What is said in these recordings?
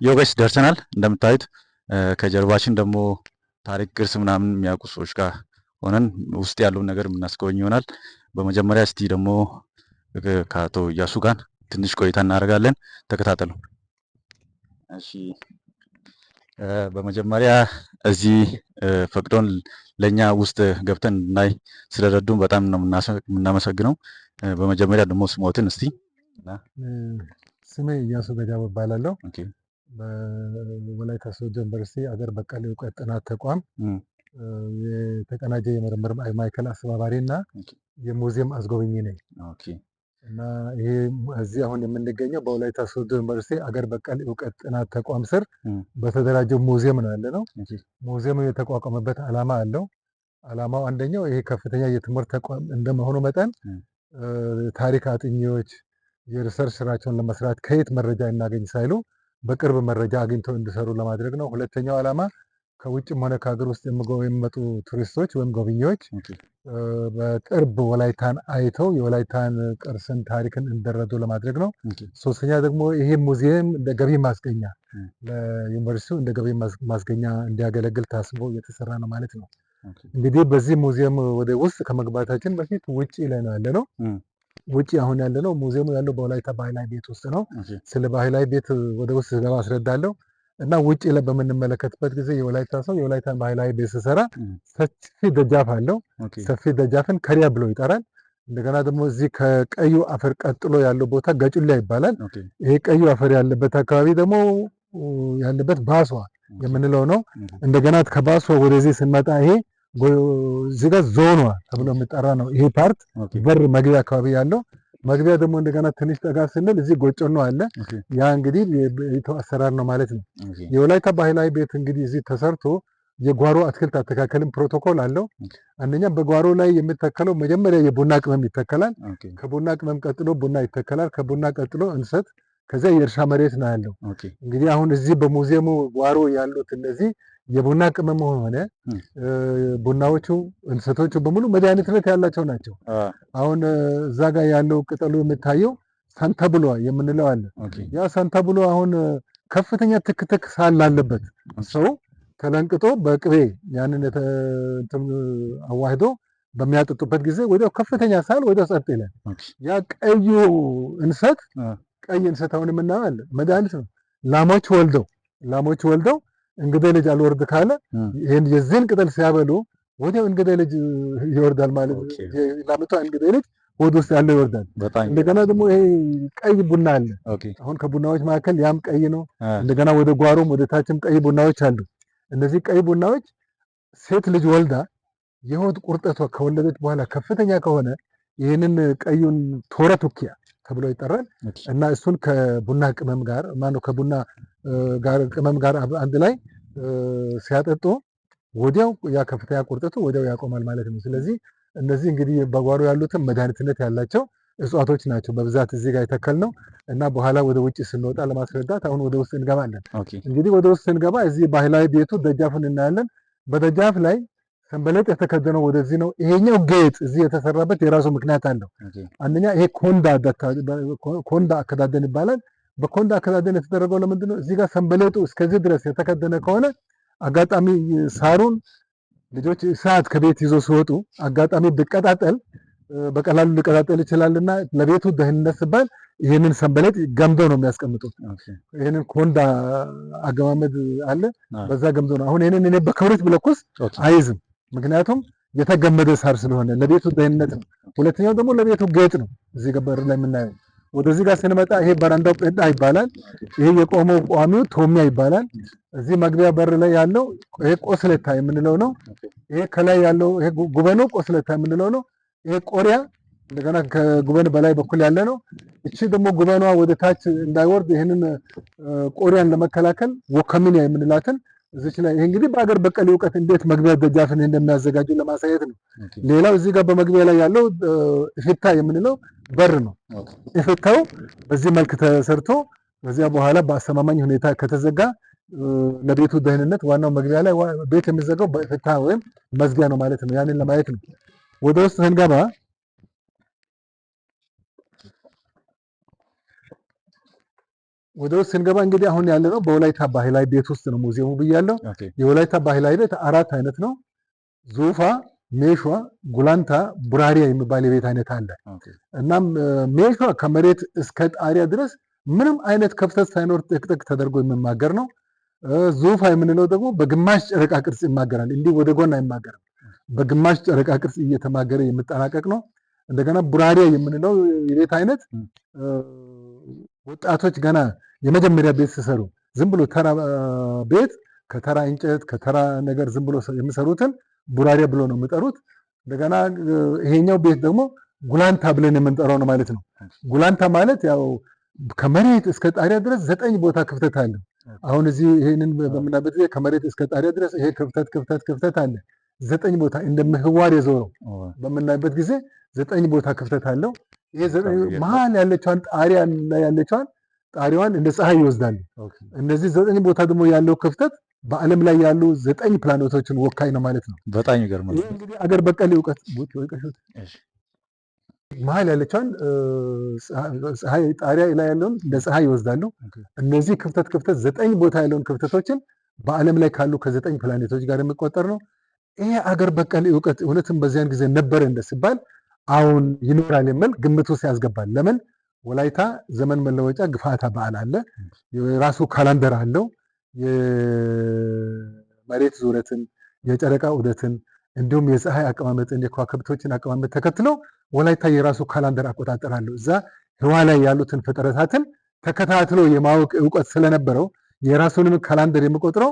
Yo guys፣ ደርሰናል። እንደምታዩት ከጀርባችን ደግሞ ታሪክ ቅርስ ምናምን የሚያውቁ ሰዎች ጋር ሆነን ውስጥ ያለውን ነገር የምናስጎበኝ ይሆናል። በመጀመሪያ እስቲ ደግሞ ከአቶ እያሱ ጋር ትንሽ ቆይታ እናደርጋለን። ተከታተሉ። እሺ፣ በመጀመሪያ እዚህ ፈቅዶን ለእኛ ውስጥ ገብተን እንድናይ ስለረዱን በጣም ነው የምናመሰግነው። በመጀመሪያ ደግሞ ስሞትን እስቲ። ስሜ እያሱ ገጃቦ እባላለሁ። በወላይታ ሶዶ ዩኒቨርሲቲ አገር በቀል እውቀት ጥናት ተቋም የተቀናጀ የምርምር ማዕከል አስተባባሪ እና የሙዚየም አስጎብኚ ነኝ። እና ይሄ እዚህ አሁን የምንገኘው በወላይታ ሶዶ ዩኒቨርሲቲ አገር በቀል እውቀት ጥናት ተቋም ስር በተደራጀው ሙዚየም ነው ያለነው። ሙዚየሙ የተቋቋመበት ዓላማ አለው። ዓላማው አንደኛው ይሄ ከፍተኛ የትምህርት ተቋም እንደመሆኑ መጠን ታሪክ አጥኚዎች የ research ስራቸውን ለመስራት ከየት መረጃ እናገኝ ሳይሉ በቅርብ መረጃ አግኝተው እንዲሰሩ ለማድረግ ነው። ሁለተኛው ዓላማ ከውጭም ሆነ ከሀገር ውስጥ የሚመጡ ቱሪስቶች ወይም ጎብኚዎች በቅርብ ወላይታን አይተው የወላይታን ቅርስን፣ ታሪክን እንዲረዱ ለማድረግ ነው። ሶስተኛ ደግሞ ይሄ ሙዚየም እንደ ገቢ ማስገኛ፣ ለዩኒቨርሲቲው እንደ ገቢ ማስገኛ እንዲያገለግል ታስቦ እየተሰራ ነው ማለት ነው። እንግዲህ በዚህ ሙዚየም ወደ ውስጥ ከመግባታችን በፊት ውጪ ላይ ነው ያለነው። ውጪ አሁን ያለነው ሙዚየሙ ያለው በወላይታ ባህላዊ ቤት ውስጥ ነው። ስለ ባህላዊ ቤት ወደ ውስጥ ስገባ አስረዳለሁ። እና ውጪ ላይ በምንመለከትበት ጊዜ የወላይታ ሰው የወላይታን ባህላዊ ቤት ሲሰራ ሰፊ ደጃፍ አለው። ሰፊ ደጃፍን ከሪያ ብሎ ይጠራል። እንደገና ደግሞ እዚህ ከቀዩ አፈር ቀጥሎ ያለው ቦታ ገጩላ ይባላል። ይሄ ቀዩ አፈር ያለበት አካባቢ ደግሞ ያለበት ባሷ የምንለው ነው። እንደገና ከባሷ ወደዚህ ስንመጣ ይሄ እዚህ ጋር ዞኗ ተብሎ የሚጠራ ነው። ይሄ part በር መግቢያ አካባቢ ያለው መግቢያ ደግሞ እንደገና ትንሽ ጠጋ ስንል እዚህ ጎጮኖ አለ። ያ እንግዲህ የቤቱ አሰራር ነው ማለት ነው። የወላይታ ባህላዊ ቤት እንግዲህ እዚህ ተሰርቶ የጓሮ አትክልት አተካከልም ፕሮቶኮል አለው። አንደኛ በጓሮ ላይ የሚተከለው መጀመሪያ የቡና ቅመም ይተከላል። ከቡና ቅመም ቀጥሎ ቡና ይተከላል። ከቡና ቀጥሎ እንሰት፣ ከዚያ የእርሻ መሬት ነው ያለው። እንግዲህ አሁን እዚህ በሙዚየሙ ጓሮ ያሉት እነዚህ የቡና ቅመም ሆነ ቡናዎቹ፣ እንሰቶቹ በሙሉ መድኃኒትነት ያላቸው ናቸው። አሁን እዛ ጋር ያለው ቅጠሉ የሚታየው ሳንተብሎ የምንለው አለ። ያ ሳንተብሎ አሁን ከፍተኛ ትክትክ ሳል ላለበት ሰው ተለንቅጦ በቅቤ ያንን አዋህዶ በሚያጠጡበት ጊዜ ወዲያው ከፍተኛ ሳል ወዲያው ጸጥ ይላል። ያ ቀዩ እንሰት፣ ቀይ እንሰት አሁን የምናየው አለ፣ መድኃኒት ነው። ላሞች ወልደው እንግዴ ልጅ አልወርድ ካለ ይሄን የዚህን ቅጠል ሲያበሉ ወዲያው እንግዴ ልጅ ይወርዳል ማለት ነው። ላምቷ እንግዴ ልጅ ሆድ ውስጥ ያለው ይወርዳል። እንደገና ደግሞ ይሄ ቀይ ቡና አለ። አሁን ከቡናዎች መካከል ያም ቀይ ነው። እንደገና ወደ ጓሮም ወደ ታችም ቀይ ቡናዎች አሉ። እነዚህ ቀይ ቡናዎች ሴት ልጅ ወልዳ የሆድ ቁርጠቷ ከወለደች በኋላ ከፍተኛ ከሆነ ይህንን ቀዩን ቶረ ቱኪያ ተብሎ ይጠራል እና እሱን ከቡና ቅመም ጋር፣ ማነው፣ ከቡና ጋር ቅመም ጋር አንድ ላይ ሲያጠጡ ወዲያው ያ ከፍተኛ ቁርጠቱ ወዲያው ያቆማል ማለት ነው። ስለዚህ እነዚህ እንግዲህ በጓሮ ያሉትን መድኃኒትነት ያላቸው እጽዋቶች ናቸው በብዛት እዚህ ጋር የተከልነው እና በኋላ ወደ ውጭ ስንወጣ ለማስረዳት አሁን ወደ ውስጥ እንገባለን። እንግዲህ ወደ ውስጥ ስንገባ እዚህ ባህላዊ ቤቱ ደጃፉን እናያለን። በደጃፍ ላይ ሰንበሌጥ የተከደነው ወደዚህ ነው። ይሄኛው ጌጥ እዚህ የተሰራበት የራሱ ምክንያት አለው። አንደኛ ይሄ ኮንዳ አከዳደን ይባላል። በኮንዳ አከዳደን የተደረገው ለምንድን ነው? እዚህ ጋር ሰንበሌጡ እስከዚህ ድረስ የተከደነ ከሆነ አጋጣሚ ሳሩን ልጆች እሳት ከቤት ይዞ ሲወጡ አጋጣሚ ቢቀጣጠል በቀላሉ ሊቀጣጠል ይችላልና ለቤቱ ደህንነት ሲባል ይህንን ሰንበሌጥ ገምደው ነው የሚያስቀምጡት። ይህንን ኮንዳ አገማመድ አለ፣ በዛ ገምዶ ነው። አሁን ይህንን እኔ በክብሪት ብለኩስ አይዝም፣ ምክንያቱም የተገመደ ሳር ስለሆነ ለቤቱ ደህንነት ነው። ሁለተኛው ደግሞ ለቤቱ ጌጥ ነው። እዚህ በር ላይ የምናየው። ወደዚህ ጋር ስንመጣ ይሄ በረንዳው ጴዳ ይባላል። ይሄ የቆመው ቋሚው ቶሚያ ይባላል። እዚህ መግቢያ በር ላይ ያለው ይሄ ቆስለታ የምንለው ነው። ይሄ ከላይ ያለው ይሄ ጉበኑ ቆስለታ የምንለው ነው። ይሄ ቆሪያ እንደገና ከጉበን በላይ በኩል ያለ ነው። እቺ ደግሞ ጉበኗ ወደ ታች እንዳይወርድ ይህንን ቆሪያን ለመከላከል ወከሚኒያ የምንላትን እዚች ላይ፣ ይሄ እንግዲህ በአገር በቀል እውቀት እንዴት መግቢያ ደጃፍን እንደሚያዘጋጁ ለማሳየት ነው። ሌላው እዚህ ጋር በመግቢያ ላይ ያለው እፍታ የምንለው በር ነው። እፍታው በዚህ መልክ ተሰርቶ ከዚያ በኋላ በአስተማማኝ ሁኔታ ከተዘጋ ለቤቱ ደህንነት፣ ዋናው መግቢያ ላይ ቤት የሚዘጋው በእፍታ ወይም መዝጊያ ነው ማለት ነው። ያንን ለማየት ነው። ወደ ውስጥ ስንገባ ወደ ውስጥ ስንገባ እንግዲህ አሁን ያለነው በወላይታ ባህላዊ ቤት ውስጥ ነው ሙዚየሙ ብያለሁ። የወላይታ ባህላዊ ቤት 4 አይነት ነው። ዙፋ፣ ሜሿ፣ ጉላንታ፣ ቡራሪያ የሚባል የቤት አይነት አለ። እናም ሜሿ ከመሬት እስከ ጣሪያ ድረስ ምንም አይነት ክፍተት ሳይኖር ጥቅጥቅ ተደርጎ የሚማገር ነው። ዙፋ የምንለው ደግሞ በግማሽ ጨረቃ ቅርጽ ይማገራል። እንዲህ ወደ ጎን አይማገርም። በግማሽ ጨረቃ ቅርጽ እየተማገረ የሚጠናቀቅ ነው። እንደገና ቡራሪያ የምንለው የቤት አይነት ወጣቶች ገና የመጀመሪያ ቤት ሲሰሩ ዝም ብሎ ተራ ቤት ከተራ እንጨት ከተራ ነገር ዝም ብሎ የሚሰሩትን ቡራሪያ ብሎ ነው የሚጠሩት። እንደገና ይሄኛው ቤት ደግሞ ጉላንታ ብለን የምንጠራው ነው ማለት ነው። ጉላንታ ማለት ያው ከመሬት እስከ ጣሪያ ድረስ 9 ቦታ ክፍተት አለው። አሁን እዚህ ይሄንን በምናበት ጊዜ ከመሬት እስከ ጣሪያ ድረስ ይሄ ክፍተት ክፍተት ክፍተት አለ። 9 ቦታ እንደ ምህዋር የዞረው በምናይበት ጊዜ 9 ቦታ ክፍተት አለው። ይሄ መሃል ያለችዋን ጣሪያ ላይ ያለችዋን ጣሪያዋን እንደ ፀሐይ ይወስዳሉ። እነዚህ 9 ቦታ ደግሞ ያለው ክፍተት በዓለም ላይ ያሉ 9 ፕላኔቶችን ወካይ ነው ማለት ነው። በጣም ይገርማል። ይሄ እንግዲህ አገር በቀል እውቀት መሃል ያለችዋን ፀሐይ ጣሪያ ላይ ያለውን እንደ ፀሐይ ይወስዳሉ። እነዚህ ክፍተት ክፍተት 9 ቦታ ያለውን ክፍተቶችን በዓለም ላይ ካሉ ከ9 ፕላኔቶች ጋር የሚቆጠር ነው። ይሄ አገር በቀል እውቀት እውነትም በዚያን ጊዜ ነበር እንደሲባል አሁን ይኖራል የሚል ግምት ውስጥ ያስገባል። ለምን ወላይታ ዘመን መለወጫ ግፋታ በዓል አለ። የራሱ ካላንደር አለው። የመሬት ዙረትን፣ የጨረቃ ዑደትን እንዲሁም የፀሐይ አቀማመጥን የከዋክብቶችን አቀማመጥ ተከትሎ ወላይታ የራሱ ካላንደር አቆጣጠር አለው። እዛ ህዋ ላይ ያሉትን ፍጥረታትን ተከታትሎ የማወቅ እውቀት ስለነበረው የራሱንም ካላንደር የሚቆጥረው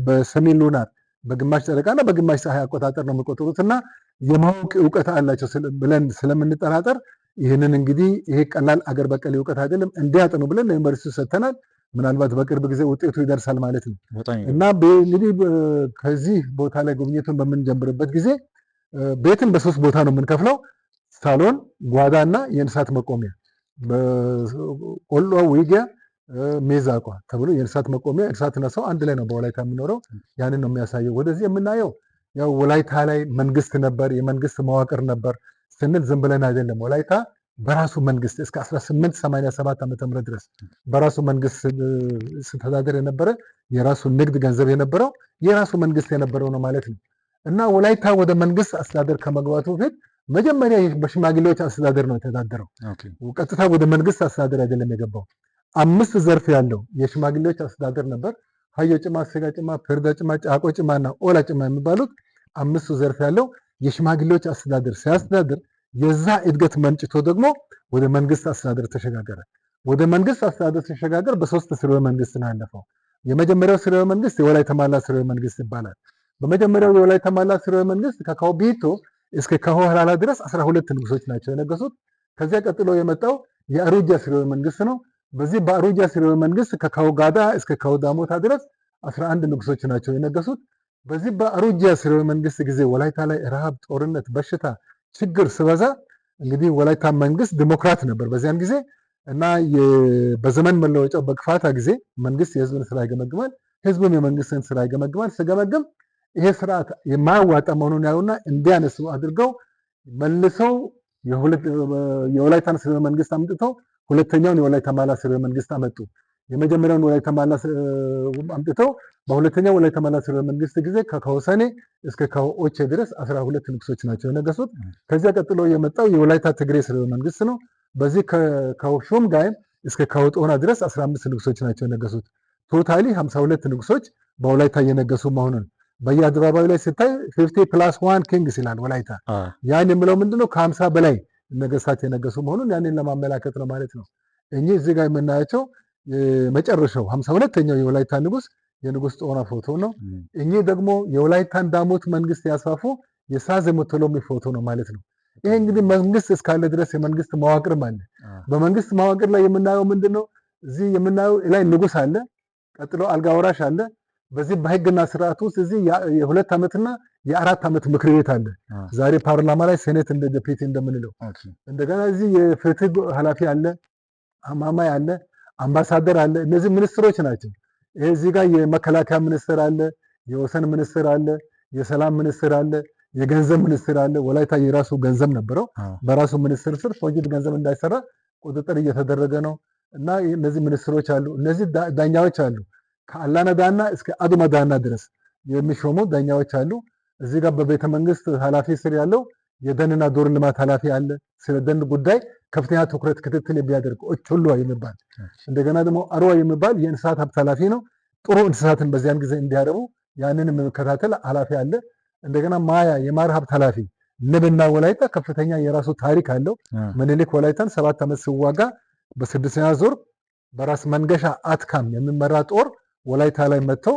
በሰሜን ሉናር በግማሽ ጨረቃና በግማሽ ፀሐይ አቆጣጠር ነው የሚቆጥሩትና የማወቅ እውቀት አላቸው ብለን ስለምንጠራጠር ይህንን እንግዲህ ይሄ ቀላል አገር በቀል እውቀት አይደለም እንዲያጠኑ ብለን ለዩኒቨርሲቲው ሰጥተናል። ምናልባት በቅርብ ጊዜ ውጤቱ ይደርሳል ማለት ነው። እና እንግዲህ ከዚህ ቦታ ላይ ጉብኝቱን በምንጀምርበት ጊዜ ቤትን በ3 ቦታ ነው የምንከፍለው። ሳሎን፣ ጓዳና የእንስሳት መቆሚያ። ቆሎ፣ ውጊያ፣ ሜዛቋ ተብሎ የእንስሳት መቆሚያ እንስሳትና ሰው አንድ ላይ ነው በወላይታ የሚኖረው። ያንን ነው የሚያሳየው። ወደዚህ የምናየው ያው ወላይታ ላይ መንግስት ነበር፣ የመንግስት መዋቅር ነበር ስንል ዝም ብለን አይደለም። ወላይታ በራሱ መንግስት እስከ 1887 ዓመተ ምህረት ድረስ በራሱ መንግስት ሲተዳደር የነበረ የራሱ ንግድ ገንዘብ የነበረው የራሱ መንግስት የነበረው ነው ማለት ነው። እና ወላይታ ወደ መንግስት አስተዳደር ከመግባቱ በፊት መጀመሪያ በሽማግሌዎች አስተዳደር ነው የተዳደረው። ቀጥታ ወደ መንግስት አስተዳደር አይደለም የገባው። 5 ዘርፍ ያለው የሽማግሌዎች አስተዳደር ነበር። ሀዮ ጭማ፣ ስጋ ጭማ፣ ፍርዳ ጭማ፣ ጫቆ ጭማና ኦላ ጭማ የሚባሉት 5 ዘርፍ ያለው የሽማግሌዎች አስተዳደር ሲያስተዳድር የዛ እድገት መንጭቶ ደግሞ ወደ መንግስት አስተዳደር ተሸጋገረ። ወደ መንግስት አስተዳደር ሲሸጋገር በ3 ስርወ መንግስት ነው ያለፈው። የመጀመሪያው ስርወ መንግስት የወላይታ ማላ ስርወ መንግስት ይባላል። በመጀመሪያው የወላይታ ማላ ስርወ መንግስት ከካዎ ቢቶ እስከ ካዎ ሀላላ ድረስ 12 ንጉሶች ናቸው የነገሱት። ከዚያ ቀጥሎ የመጣው የአሩጃ ስርወ መንግስት ነው። በዚህ በአሩጃ ስርወ መንግስት ከካዎ ጋዳ እስከ ካዎ ዳሞታ ድረስ 11 ንጉሶች ናቸው የነገሱት። በዚህ በአሩጃ ስርወ መንግስት ጊዜ ወላይታ ላይ ረሃብ፣ ጦርነት፣ በሽታ፣ ችግር ስበዛ እንግዲህ ወላይታ መንግስት ዲሞክራት ነበር በዚያን ጊዜ እና በዘመን መለወጫው በግፋታ ጊዜ መንግስት የህዝብን ስራ ይገመግማል፣ ህዝብም የመንግስትን ስራ ይገመግማል። ሲገመግም ይሄ ስርዓት የማያዋጣ መሆኑን ያዩና እንዲያነሱ አድርገው መልሰው የወላይታን ስርወ መንግስት አምጥተው ሁለተኛውን የወላይታ ማላ ስርወ መንግስት አመጡ። የመጀመሪያውን ወላይታ ማላ አምጥተው በሁለተኛው ወላይታ ማላ ስርወ መንግስት ጊዜ ከካዎ ሰኔ እስከ ካዎ ኦቼ ድረስ 12 ንጉሶች ናቸው የነገሱት። ከዚያ ቀጥሎ የመጣው የወላይታ ትግሬ ስርወ መንግስት ነው። በዚህ ከካዎ ሾምጋይም እስከ ካዎ ጦና ድረስ 15 ንጉሶች ናቸው የነገሱት። totally 52 ንጉሶች በወላይታ የነገሱ መሆኑን በየአደባባዩ ላይ ሲታይ 50+1 kings ይላል ወላይታ። ያን የምለው ምንድነው ከ50 በላይ ነገስታት የነገሱ መሆኑን ያንን ለማመላከት ነው ማለት ነው። እኚህ እዚህ ጋር የምናያቸው የመጨረሻው 52ኛው የወላይታ ንጉስ የንጉስ ጦና ፎቶ ነው። እኚህ ደግሞ የወላይታን ዳሞት መንግስት ያስፋፉ የሳዘ ሞቶሎሚ ፎቶ ነው ማለት ነው። ይሄ እንግዲህ መንግስት እስካለ ድረስ የመንግስት መዋቅርም አለ። በመንግስት መዋቅር ላይ የምናየው ምንድነው? እዚህ የምናየው ላይ ንጉስ አለ፣ ቀጥሎ አልጋ ወራሽ አለ። በዚህ በህግና ስርዓት ውስጥ እዚህ የ2 ዓመትና የ4 ዓመት ምክር ቤት አለ። ዛሬ ፓርላማ ላይ ሴኔት እንደ ዴፑቲ እንደምንለው። እንደገና እዚህ የፍትህ ኃላፊ አለ፣ አማማይ አለ፣ አምባሳደር አለ። እነዚህ ሚኒስትሮች ናቸው። ይሄ እዚህ ጋር የመከላከያ ሚኒስትር አለ፣ የወሰን ሚኒስትር አለ፣ የሰላም ሚኒስትር አለ፣ የገንዘብ ሚኒስትር አለ። ወላይታ የራሱ ገንዘብ ነበረው። በራሱ ሚኒስትር ስር forged ገንዘብ እንዳይሰራ ቁጥጥር እየተደረገ ነው። እና እነዚህ ሚኒስትሮች አሉ፣ እነዚህ ዳኛዎች አሉ። ከአላና ዳና እስከ አዱማ ዳና ድረስ የሚሾሙ ዳኛዎች አሉ። እዚህ ጋር በቤተ መንግስት ኃላፊ ስር ያለው የደንና ዱር ልማት ኃላፊ አለ። ስለ ደን ጉዳይ ከፍተኛ ትኩረት ክትትል የሚያደርግ ኦቾሎ የሚባል፣ እንደገና ደግሞ አርዋ የሚባል የእንስሳት ሀብት ኃላፊ ነው። ጥሩ እንስሳትን በዚያን ጊዜ እንዲያረቡ ያንን የሚከታተል ኃላፊ አለ። እንደገና ማያ የማር ሀብት ኃላፊ፣ ንብና ወላይታ ከፍተኛ የራሱ ታሪክ አለው። ምኒልክ ወላይታን 7 ዓመት ሲዋጋ በስድስተኛ ዙር በራስ መንገሻ አትካም የሚመራ ጦር ወላይታ ላይ መጥተው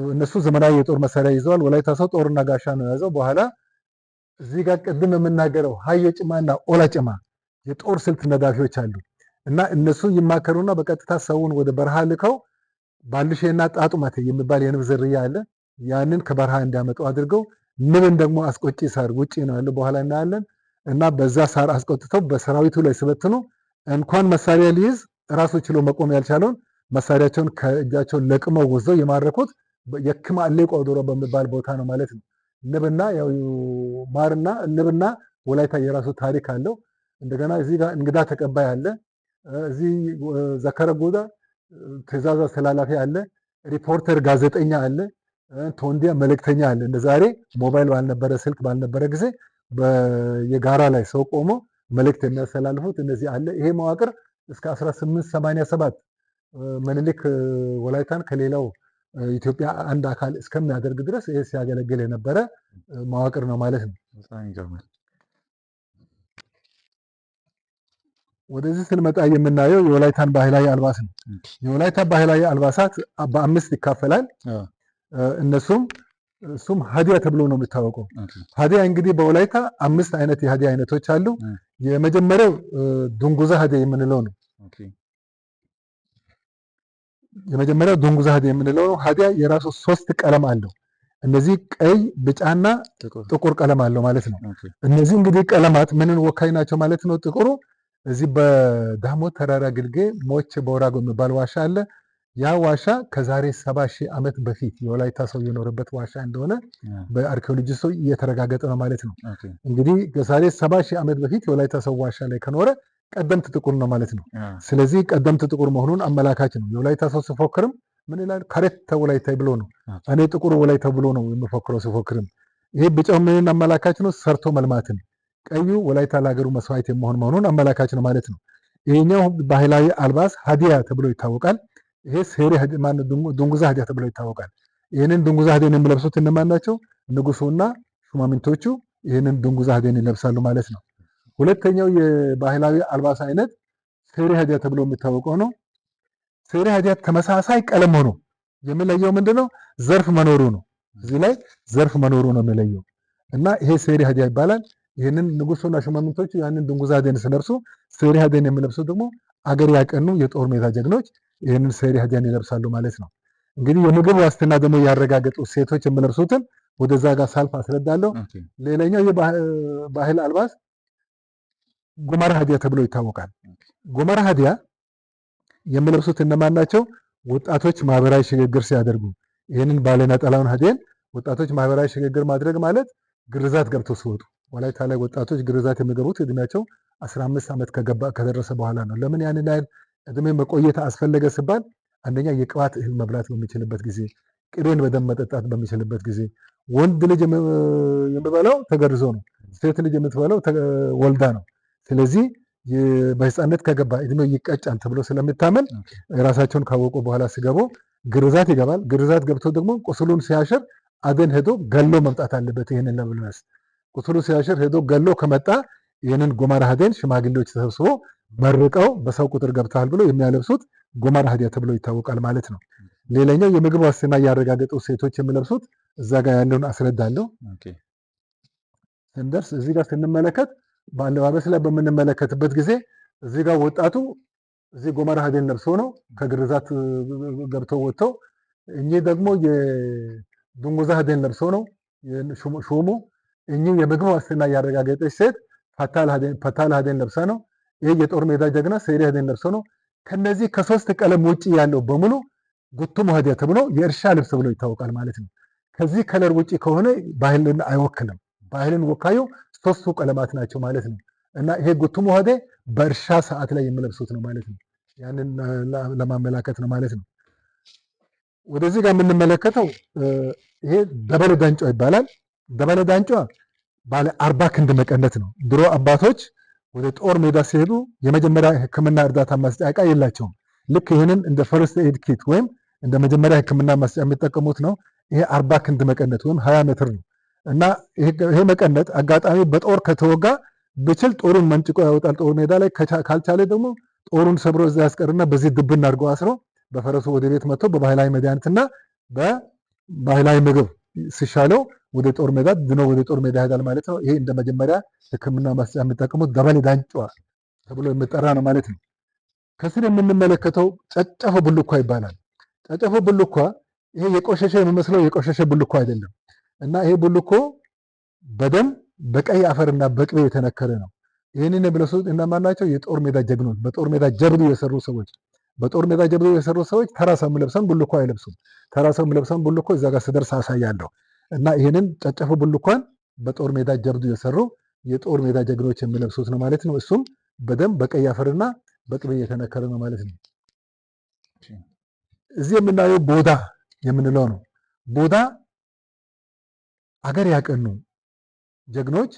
እነሱ ዘመናዊ የጦር መሳሪያ ይዘዋል። ወላይታ ሰው ጦርና ጋሻ ነው የያዘው። በኋላ እዚህ ጋር ቅድም የምናገረው ሀዮ ጭማና ኦላ ጭማ የጦር ስልት ነዳፊዎች አሉ እና እነሱ ይማከሩና በቀጥታ ሰውን ወደ በረሃ ልከው ባልሼና ጣጡማቴ የሚባል የንብ ዝርያ አለ። ያንን ከበረሃ እንዲያመጡ አድርገው ንብን ደግሞ አስቆጪ ሳር ውጪ ነው ያለው፣ በኋላ እናያለን። እና በዛ ሳር አስቆጥተው በሰራዊቱ ላይ ሲበትኑ እንኳን መሳሪያ ሊይዝ ራሱ ችሎ መቆም ያልቻለውን መሳሪያቸውን ከእጃቸው ለቅመው ወስደው የማረኩት የክማሌ ቆዶሮ በሚባል ቦታ ነው ማለት ነው። ንብና ያው ማርና ንብና ወላይታ የራሱ ታሪክ አለው። እንደገና እዚህ ጋር እንግዳ ተቀባይ አለ። እዚህ ዘከረ ጎዳ ትዕዛዝ አስተላላፊ አለ። ሪፖርተር ጋዜጠኛ አለ። ቶንዲያ መልእክተኛ አለ። እንደ ዛሬ ሞባይል ባልነበረ፣ ስልክ ባልነበረ ጊዜ የጋራ ላይ ሰው ቆሞ መልእክት የሚያስተላልፉት እነዚህ አለ። ይሄ መዋቅር እስከ 1887 ምኒልክ ወላይታን ከሌላው ኢትዮጵያ አንድ አካል እስከሚያደርግ ድረስ ይሄ ሲያገለግል የነበረ መዋቅር ነው ማለት ነው። በጣም ይገርማል። ወደዚህ ስንመጣ የምናየው የወላይታን ባህላዊ አልባስ ነው። የወላይታ ባህላዊ አልባሳት በአምስት ይካፈላል። እነሱም እሱም ሀዲያ ተብሎ ነው የሚታወቀው። ሀዲያ እንግዲህ በወላይታ አምስት አይነት የሀዲያ አይነቶች አሉ። የመጀመሪያው ዱንጉዛ ሀዲያ የምንለው ነው። የመጀመሪያው ዱንጉዛ ሀዲያ የምንለው ነው። ሀዲያ የራሱ ሶስት ቀለም አለው። እነዚህ ቀይ፣ ቢጫና ጥቁር ቀለም አለው ማለት ነው። እነዚህ እንግዲህ ቀለማት ምንን ወካይ ናቸው ማለት ነው? ጥቁሩ እዚህ በዳሞት ተራራ ግርጌ ሞቼ በወራጎ የሚባል ዋሻ አለ። ያ ዋሻ ከዛሬ 70,000 ዓመት በፊት የወላይታ ሰው የኖረበት ዋሻ እንደሆነ በአርኪኦሎጂስቶች እየተረጋገጠ ነው ማለት ነው። እንግዲህ ከዛሬ 70,000 ዓመት በፊት የወላይታ ሰው ዋሻ ላይ ከኖረ ቀደምት ጥቁር ነው ማለት ነው። ስለዚህ ቀደምት ጥቁር መሆኑን አመላካች ነው። የወላይታ ሰው ሲፎክርም ምን ይላል? ከሬተ ወላይታ ብሎ ነው። እኔ ጥቁር ወላይታ ብሎ ነው የሚፎክረው ሲፎክርም። ይሄ ቢጫው ምንን አመላካች ነው? ሰርቶ መልማትን። ቀዩ ወላይታ ለሀገሩ መስዋዕት የመሆን መሆኑን አመላካች ነው ማለት ነው። ይሄኛው ባህላዊ አልባስ ሀዲያ ተብሎ ይታወቃል። ይሄ ሴሪ ማነው ዱንጉዛ ሀዲያ ተብሎ ይታወቃል። ይሄንን ዱንጉዛ ሀዲያን የሚለብሱት እነማን ናቸው? ንጉሱና ሹማምንቶቹ ይሄንን ዱንጉዛ ሀዲያን ይለብሳሉ ማለት ነው። ሁለተኛው የባህላዊ አልባስ አይነት ሴሪ ሀዲያ ተብሎ የሚታወቀው ነው። ሴሪ ሀዲያ ተመሳሳይ ቀለም ሆኖ የሚለየው ምንድነው? ዘርፍ መኖሩ ነው። እዚህ ላይ ዘርፍ መኖሩ ነው የሚለየው እና ይሄ ሴሪ ሀዲያ ይባላል። ይሄንን ንጉሱና ሹማምንቶቹ ያንን ዱንጉዛ ሀዲያን ሲለብሱ፣ ሴሪ ሀዲያን የሚለብሱ ደግሞ አገር ያቀኑ የጦር ሜዳ ጀግኖች ይህንን ሴሪ ሀዲያን ይለብሳሉ ማለት ነው። እንግዲህ የምግብ ዋስትና ደግሞ ያረጋገጡ ሴቶች የሚለብሱትን ወደዛ ጋር ሳልፍ አስረዳለሁ። ሌላኛው የባህል አልባስ ጎመራ ሀዲያ ተብሎ ይታወቃል። ጎመራ ሀዲያ የሚለብሱት እነማን ናቸው? ወጣቶች ማህበራዊ ሽግግር ሲያደርጉ ይህንን ባለነጠላውን ሀዲያን፣ ወጣቶች ማህበራዊ ሽግግር ማድረግ ማለት ግርዛት ገብተው ሲወጡ፣ ወላይታ ላይ ወጣቶች ግርዛት የሚገቡት እድሜያቸው 15 ዓመት ከገባ ከደረሰ በኋላ ነው። ለምን ያንን ያህል እድሜ መቆየት አስፈለገ ሲባል አንደኛ የቅባት እህል መብላት በሚችልበት ጊዜ፣ ቅቤን በደንብ መጠጣት በሚችልበት ጊዜ፣ ወንድ ልጅ የሚበላው ተገርዞ ነው። ሴት ልጅ የምትበላው ወልዳ ነው። ስለዚህ በህፃነት ከገባ እድሜው ይቀጫል ተብሎ ስለሚታመን ራሳቸውን ካወቁ በኋላ ሲገቡ ግርዛት ይገባል። ግርዛት ገብቶ ደግሞ ቁስሉን ሲያሽር አደን ሄዶ ገሎ መምጣት አለበት። ይህንን ለመልበስ ቁስሉ ሲያሽር ሄዶ ገሎ ከመጣ ይህንን ጎመራ ሀዲያን ሽማግሌዎች ተሰብስቦ መርቀው በሰው ቁጥር ገብተሃል ብሎ የሚያለብሱት ጎመራ ሀዲያ ተብሎ ይታወቃል ማለት ነው። ሌላኛው የምግብ ዋስትና ያረጋገጡ ሴቶች የሚለብሱት እዛ ጋር ያለውን አስረዳለሁ። ስንደርስ እዚህ ጋር ስንመለከት በአለባበስ ላይ በምንመለከትበት ጊዜ እዚህ ጋር ወጣቱ እዚህ ጎመራ ሀዲያን ለብሶ ነው ከግርዛት ገብተው ወጥተው፣ እኚህ ደግሞ የዱንጉዛ ሀዲያን ለብሶ ነው ሾሙ። እኚህ የምግብ ዋስትና ያረጋገጠች ሴት ፈታል ሀዲያን ለብሳ ነው። ይሄ የጦር ሜዳ ጀግና ሴሪ ሀዲያን ለብሶ ነው። ከነዚህ ከሶስት ቀለም ውጪ ያለው በሙሉ ጉቱም ሀዲያ ተብሎ የእርሻ ልብስ ተብሎ ይታወቃል ማለት ነው። ከዚህ color ውጪ ከሆነ ባህልን አይወክልም። ባህልን ወካዩ ሶስቱ ቀለማት ናቸው ማለት ነው። እና ይሄ ጉቱም ሀዲያ በእርሻ ሰዓት ላይ የሚለብሱት ነው ማለት ነው። ያንን ለማመላከት ነው ማለት ነው። ወደዚህ ጋር የምንመለከተው ይሄ ደበለ ዳንጮ ይባላል። ደበለ ዳንጮ ባለ 40 ክንድ መቀነት ነው። ድሮ አባቶች ወደ ጦር ሜዳ ሲሄዱ የመጀመሪያ ሕክምና እርዳታ መስጫ ዕቃ የላቸውም። ልክ ይህንን እንደ first aid kit ወይም እንደ መጀመሪያ ሕክምና መስጫ የሚጠቀሙት ነው። ይሄ 40 ክንድ መቀነት ወይም 20 ሜትር ነው እና ይሄ መቀነት አጋጣሚ በጦር ከተወጋ ብችል ጦሩን መንጭቆ ያወጣል ጦር ሜዳ ላይ፣ ካልቻለ ደግሞ ጦሩን ሰብሮ እዛ ያስቀርና በዚህ ድብን አድርጎ አስሮ በፈረሱ ወደ ቤት መጥቶ በባህላዊ መድኃኒትና በባህላዊ ምግብ ሲሻለው ወደ ጦር ሜዳ ድኖ ወደ ጦር ሜዳ ይሄዳል ማለት ነው። ይሄ እንደ መጀመሪያ ሕክምና መስጫ የሚጠቀሙት ደበሌ ዳንጯ ተብሎ የሚጠራ ነው ማለት ነው። ከስር የምንመለከተው ጨጨፎ ቡልኳ ይባላል። ጨጨፎ ቡልኳ ይሄ የቆሸሸ የሚመስለው የቆሸሸ ቡልኮ አይደለም እና ይሄ ቡልኮ በደም በቀይ አፈርና በቅቤ የተነከረ ነው። ይህንን የሚለብሱት እነማን ናቸው? የጦር ሜዳ ጀግኖች፣ በጦር ሜዳ ጀብዱ የሰሩ ሰዎች። በጦር ሜዳ ጀብዱ የሰሩ ሰዎች ተራ ሰው የሚለብሰውን ቡልኮ አይለብሱም። ተራ ሰው የሚለብሰውን ቡልኮ እዛ ጋር ስደርስ አሳያለሁ። እና ይህንን ጨጨፎ ቡልኳን በጦር ሜዳ ጀብዱ የሰሩ የጦር ሜዳ ጀግኖች የሚለብሱት ነው ማለት ነው። እሱም በደም በቀይ አፈርና በቅቤ የተነከረ ነው ማለት ነው። እዚህ የምናየው ቦዳ የምንለው ነው። ቦዳ አገር ያቀኑ ጀግኖች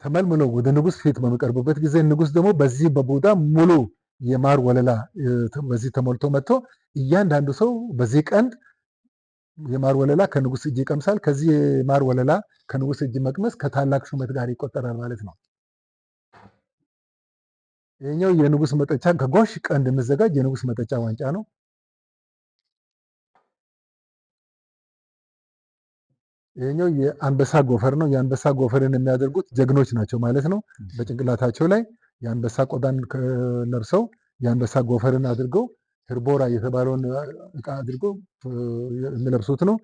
ተመልምለው ወደ ንጉስ ፊት በሚቀርቡበት ጊዜ ንጉስ ደግሞ በዚህ በቦዳ ሙሉ የማር ወለላ በዚህ ተሞልቶ መጥቶ እያንዳንዱ ሰው በዚህ ቀንድ የማር ወለላ ከንጉስ እጅ ይቀምሳል። ከዚህ የማር ወለላ ከንጉስ እጅ መቅመስ ከታላቅ ሹመት ጋር ይቆጠራል ማለት ነው። ይሄኛው የንጉስ መጠጫ ከጎሽ ቀንድ የሚዘጋጅ የንጉስ መጠጫ ዋንጫ ነው። ይሄኛው የአንበሳ ጎፈር ነው። የአንበሳ ጎፈርን የሚያደርጉት ጀግኖች ናቸው ማለት ነው። በጭንቅላታቸው ላይ የአንበሳ ቆዳን ለብሰው የአንበሳ ጎፈርን አድርገው ህርቦራ የተባለውን እቃ አድርገው የሚለብሱት ነው።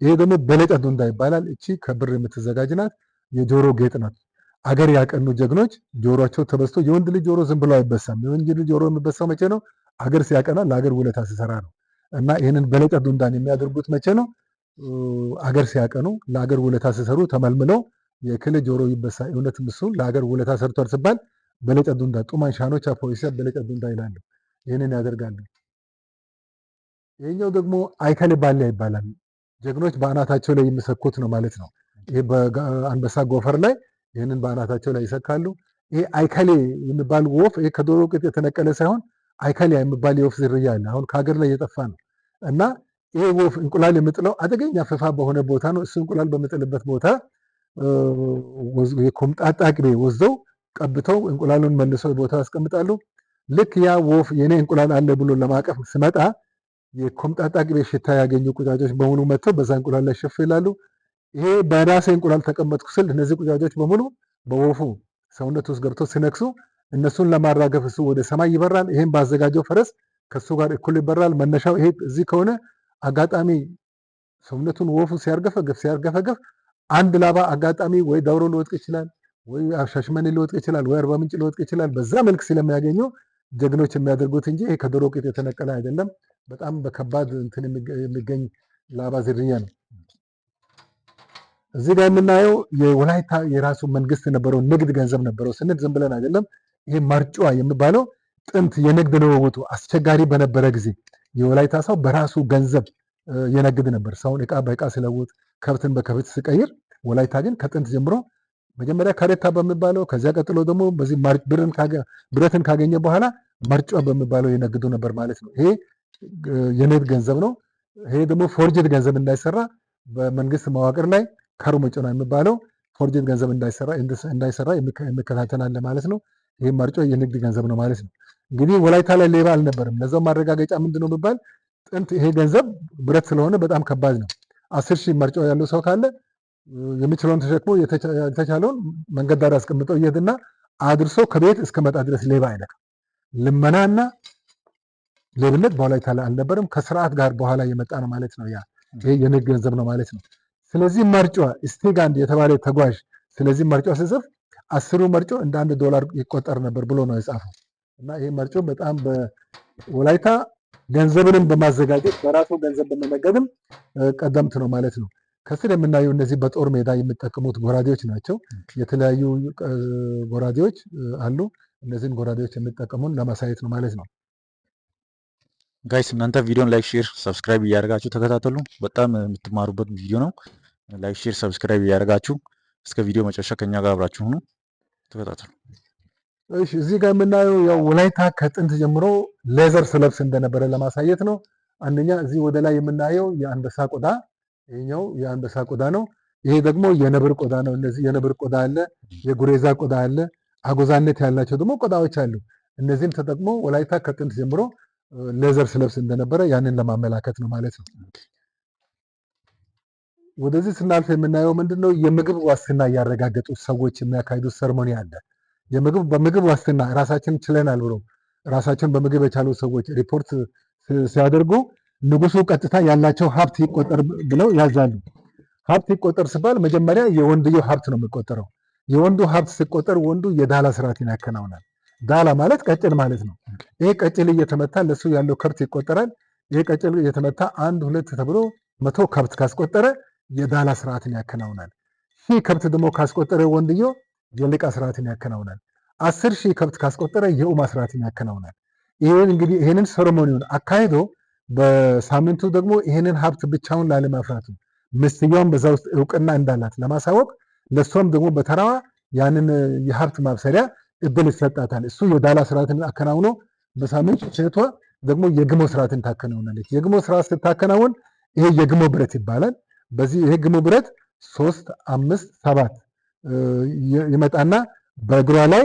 ይሄ ደግሞ በለጨ ዱንዳ ይባላል። እቺ ከብር የምትዘጋጅ ናት። የጆሮ ጌጥ ናት። አገር ያቀኑ ጀግኖች ጆሮቸው ተበስቶ፣ የወንድ ልጅ ጆሮ ዝም ብሎ አይበሳም። የወንድ ልጅ ጆሮ የሚበሳው መቼ ነው? አገር ሲያቀና ለአገር ውለታ ሲሰራ ነው። እና ይህንን በለጨ ዱንዳን የሚያደርጉት መቼ ነው? አገር ሲያቀኑ ለአገር ውለታ ሲሰሩ ተመልምለው የክል ጆሮ ይበሳ፣ እውነትም እሱ ለአገር ውለታ ሰርቷል ሲባል በለጨ ዱንዳ ጡማን ሻኖች አፖሊሲ በለጨ ዱንዳ ይላሉ። ይህንን ያደርጋሉ። ይሄኛው ደግሞ አይከል ባሊያ ይባላል። ጀግኖች በአናታቸው ላይ የሚሰኩት ነው ማለት ነው። ይሄ በአንበሳ ጎፈር ላይ ይህንን በአናታቸው ላይ ይሰካሉ። ይሄ አይከሌ የሚባል ወፍ፣ ይሄ ከዶሮ ቅጥ የተነቀለ ሳይሆን አይከሌ የሚባል የወፍ ዝርያ አለ። አሁን ከሀገር ላይ የጠፋ ነው እና ይሄ ወፍ እንቁላል የሚጥለው አደገኛ ፍፋ በሆነ ቦታ ነው። እሱ እንቁላል በሚጥልበት ቦታ የኮምጣጣ ቅቤ ወስደው ቀብተው እንቁላሉን መልሰው ቦታ ያስቀምጣሉ። ልክ ያ ወፍ የኔ እንቁላል አለ ብሎ ለማቀፍ ስመጣ የኮምጣጣ ቅቤ ሽታ ያገኙ ቁጫጮች በሙሉ መጥተው በዛ እንቁላል ላይ ሽፍ ይላሉ። ይሄ በራሴ እንቁላል ተቀመጥኩ ስል እነዚህ ቁጫጮች በሙሉ በወፉ ሰውነት ውስጥ ገብተው ሲነክሱ እነሱን ለማራገፍ እሱ ወደ ሰማይ ይበራል። ይሄን ባዘጋጀው ፈረስ ከሱ ጋር እኩል ይበራል። መነሻው ይሄ እዚህ ከሆነ አጋጣሚ ሰውነቱን ወፉ ሲያርገፈግፍ ሲያርገፈግፍ አንድ ላባ አጋጣሚ ወይ ዳውሮ ሊወጥቅ ይችላል፣ ወይ ሻሸመኔ ሊወጥቅ ይችላል፣ ወይ አርባ ምንጭ ሊወጥቅ ይችላል። በዛ መልክ ስለሚያገኘው ጀግኖች የሚያደርጉት እንጂ ይሄ ከዶሮ ቂጥ የተነቀለ አይደለም። በጣም በከባድ እንትን የሚገኝ ላባ ዝርያ ነው። እዚህ ጋር የምናየው የወላይታ የራሱ መንግስት የነበረው ንግድ ገንዘብ ነበረው ስንል ዝም ብለን አይደለም። ይሄ ማርጫዋ የሚባለው ጥንት የንግድ ልውውጡ አስቸጋሪ በነበረ ጊዜ የወላይታ ሰው በራሱ ገንዘብ የነግድ ነበር። ሰውን እቃ በእቃ ሲለውጥ፣ ከብትን በከብት ሲቀይር፣ ወላይታ ግን ከጥንት ጀምሮ መጀመሪያ ካሬታ በሚባለው ከዚያ ቀጥሎ ደግሞ በዚህ ብረትን ካገኘ በኋላ መርጫ በሚባለው የነግዱ ነበር ማለት ነው። ይሄ የንግድ ገንዘብ ነው። ይሄ ደግሞ forged ገንዘብ እንዳይሰራ በመንግስት መዋቅር ላይ ካሩ መጮና የሚባለው forged ገንዘብ እንዳይሰራ የሚከታተል አለ ማለት ነው። ይሄ መርጮ የንግድ ገንዘብ ነው ማለት ነው። እንግዲህ ወላይታ ላይ ሌባ አልነበረም። ለዛው ማረጋገጫ ምንድነው የሚባል ጥንት ይሄ ገንዘብ ብረት ስለሆነ በጣም ከባድ ነው። 10,000 መርጮ ያለው ሰው ካለ የሚችለውን ተሸክሞ የተቻለውን መንገድ ዳር አስቀምጠው ይሄድና አድርሶ ከቤት እስከመጣ ድረስ ሌባ አይነካም። ልመናና ሌብነት በወላይታ ላይ አልነበረም። ከስርዓት ጋር በኋላ የመጣ ነው ማለት ነው። ያ ይሄ የንግድ ገንዘብ ነው ማለት ነው። ስለዚህ መርጮ ስቲጋንድ የተባለ ተጓዥ ስለዚህ መርጮ ሲጽፍ 10ሩ መርጮ እንደ $1 ይቆጠር ነበር ብሎ ነው የጻፈው። እና ይሄ መርጮ በጣም በወላይታ ገንዘብንም በማዘጋጀት በራሱ ገንዘብ በመነገድም ቀደምት ነው ማለት ነው። ከስር የምናየው እነዚህ በጦር ሜዳ የሚጠቀሙት ጎራዴዎች ናቸው። የተለያዩ ጎራዴዎች አሉ። እነዚህን ጎራዴዎች የሚጠቀሙን ለማሳየት ነው ማለት ነው። Guys እናንተ ቪዲዮን like፣ share፣ subscribe እያደረጋችሁ ተከታተሉ። በጣም የምትማሩበት ቪዲዮ ነው። Like፣ share፣ subscribe እያደረጋችሁ እስከ ቪዲዮ መጨረሻ ከኛ ጋር አብራችሁ ሁኑ። ተከታተሉ። እሺ፣ እዚህ ጋር የምናየው ያው ወላይታ ከጥንት ጀምሮ leather ስለብስ እንደነበረ ለማሳየት ነው። አንደኛ እዚህ ወደ ላይ የምናየው የአንበሳ ቆዳ፣ ይሄኛው የአንበሳ ቆዳ ነው። ይሄ ደግሞ የነብር ቆዳ ነው። እነዚህ የነብር ቆዳ አለ፣ የጉሬዛ ቆዳ አለ፣ አጎዛነት ያላቸው ደግሞ ቆዳዎች አሉ። እነዚህም ተጠቅሞ ወላይታ ከጥንት ጀምሮ leather ስለብስ እንደነበረ ያንን ለማመላከት ነው ማለት ነው። ወደዚህ ስናልፍ የምናየው ምንድነው? የምግብ ዋስትና ያረጋገጡ ሰዎች የሚያካሂዱት ceremony አለ። በምግብ ዋስትና ራሳችን ችለናል ብሎ ራሳቸውን በምግብ የቻሉ ሰዎች ሪፖርት ሲያደርጉ ንጉሱ ቀጥታ ያላቸው ሀብት ይቆጠር ብለው ያዛሉ። ሀብት ይቆጠር ሲባል መጀመሪያ የወንድየው ሀብት ነው የሚቆጠረው። የወንዱ ሀብት ሲቆጠር ወንዱ የዳላ ስርዓትን ያከናውናል። ዳላ ማለት ቀጭል ማለት ነው። ይሄ ቀጭል እየተመታ ለሱ ያለው ከብት ይቆጠራል። ይሄ ቀጭል እየተመታ 1 2 ተብሎ 100 ከብት ካስቆጠረ የዳላ ስርዓትን ያከናውናል። 1000 ከብት ደግሞ ካስቆጠረ ወንድየው የልቃ ስርዓትን ያከናውናል። 10,000 ከብት ካስቆጠረ የኡማ ስርዓትን ያከናውናል። ይሄን እንግዲህ ይሄንን ceremony ውን አካሂዶ በሳምንቱ ደግሞ ይሄንን ሀብት ብቻውን ላለማፍራቱ ምስትየዋም በዛ ውስጥ እውቅና እንዳላት ለማሳወቅ ለሷም ደግሞ በተራዋ ያንን የሀብት ማብሰሪያ እድል ይሰጣታል። እሱ የዳላ ስርዓትን አከናውኖ በሳምንቱ ሴቷ ደግሞ የግሞ ስርዓትን ታከናውናለች። የግሞ ስርዓት ስታከናውን ይሄ የግሞ ብረት ይባላል። በዚህ ይሄ ግሞ ብረት 3 5 7 ይመጣና በእግሯ ላይ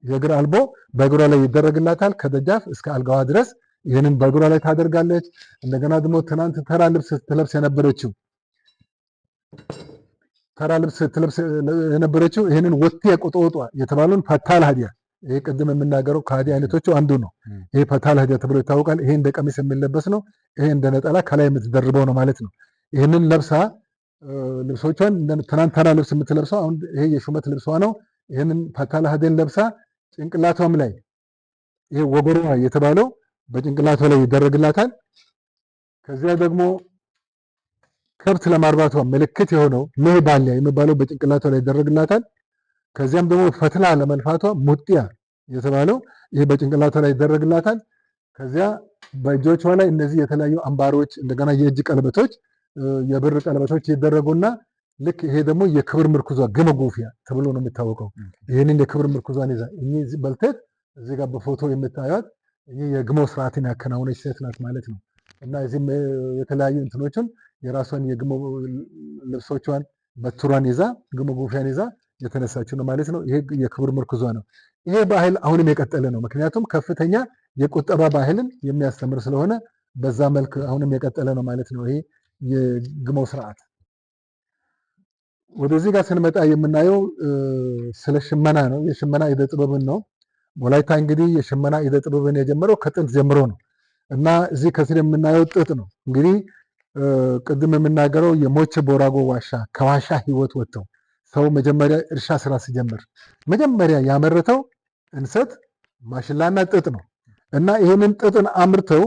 የእግር አልቦ በእግሯ ላይ ይደረግላታል። ከደጃፍ እስከ አልጋዋ ድረስ ይህንን በእግሯ ላይ ታደርጋለች። እንደገና ደግሞ ትናንት ተራ ልብስ ስትለብስ የነበረችው ይህንን ወቴ ቆጦጧ የተባለውን ፈታል ሀዲያ፣ ይሄ ቅድም የምናገረው ከሀዲያ አይነቶቹ አንዱ ነው። ይሄ ፈታል ሀዲያ ተብሎ ይታወቃል። ይሄ እንደ ቀሚስ የሚለበስ ነው። ይሄ እንደ ነጠላ ከላይ የምትደርበው ነው ማለት ነው። ይህንን ለብሳ ልብሶቿን ትናንት ተራ ልብስ የምትለብሰው አሁን ይሄ የሹመት ልብሷ ነው። ይህንን ፈታል ሀዲያን ለብሳ ጭንቅላቷም ላይ ይሄ ወገሯ የተባለው በጭንቅላቷ ላይ ይደረግላታል። ከዚያ ደግሞ ከብት ለማርባቷ ምልክት የሆነው ሜህ ባሊያ የሚባለው በጭንቅላቷ ላይ ይደረግላታል። ከዚያም ደግሞ ፈትላ ለመልፋቷ ሙጥያ የተባለው ይሄ በጭንቅላቷ ላይ ይደረግላታል። ከዚያ በእጆቿ ላይ እነዚህ የተለያዩ አምባሮች እንደገና የእጅ ቀለበቶች የብር ቀለበቶች ይደረጉና ልክ ይሄ ደግሞ የክብር ምርኩዟ ግመጎፊያ ተብሎ ነው የሚታወቀው። ይህንን የክብር ምርኩዟን ይዛ እኚህ በልቴት እዚህ ጋር በፎቶ የምታዩት እኚህ የግሞ ስርዓትን ያከናወነች ሴት ናት ማለት ነው። እና እዚህም የተለያዩ እንትኖችን የራሷን የግሞ ልብሶቿን በትሯን ይዛ ግሞ ጎፊያን ይዛ የተነሳችው ነው ማለት ነው። ይሄ የክብር ምርኩዟ ነው። ይሄ ባህል አሁንም የቀጠለ ነው። ምክንያቱም ከፍተኛ የቁጠባ ባህልን የሚያስተምር ስለሆነ በዛ መልክ አሁንም የቀጠለ ነው ማለት ነው። ይሄ የግሞ ስርዓት። ወደዚህ ጋር ስንመጣ የምናየው ስለ ሽመና ነው። የሽመና ኢደ ጥበብን ነው። ወላይታ እንግዲህ የሽመና ኢደ ጥበብን የጀመረው ከጥንት ጀምሮ ነው እና እዚህ ከስር የምናየው ጥጥ ነው። እንግዲህ ቅድም የምናገረው የሞቼ ቦራጎ ዋሻ ከዋሻ ህይወት ወጥተው ሰው መጀመሪያ እርሻ ስራ ሲጀምር መጀመሪያ ያመረተው እንሰት ማሽላና ጥጥ ነው እና ይህንን ጥጥን አምርተው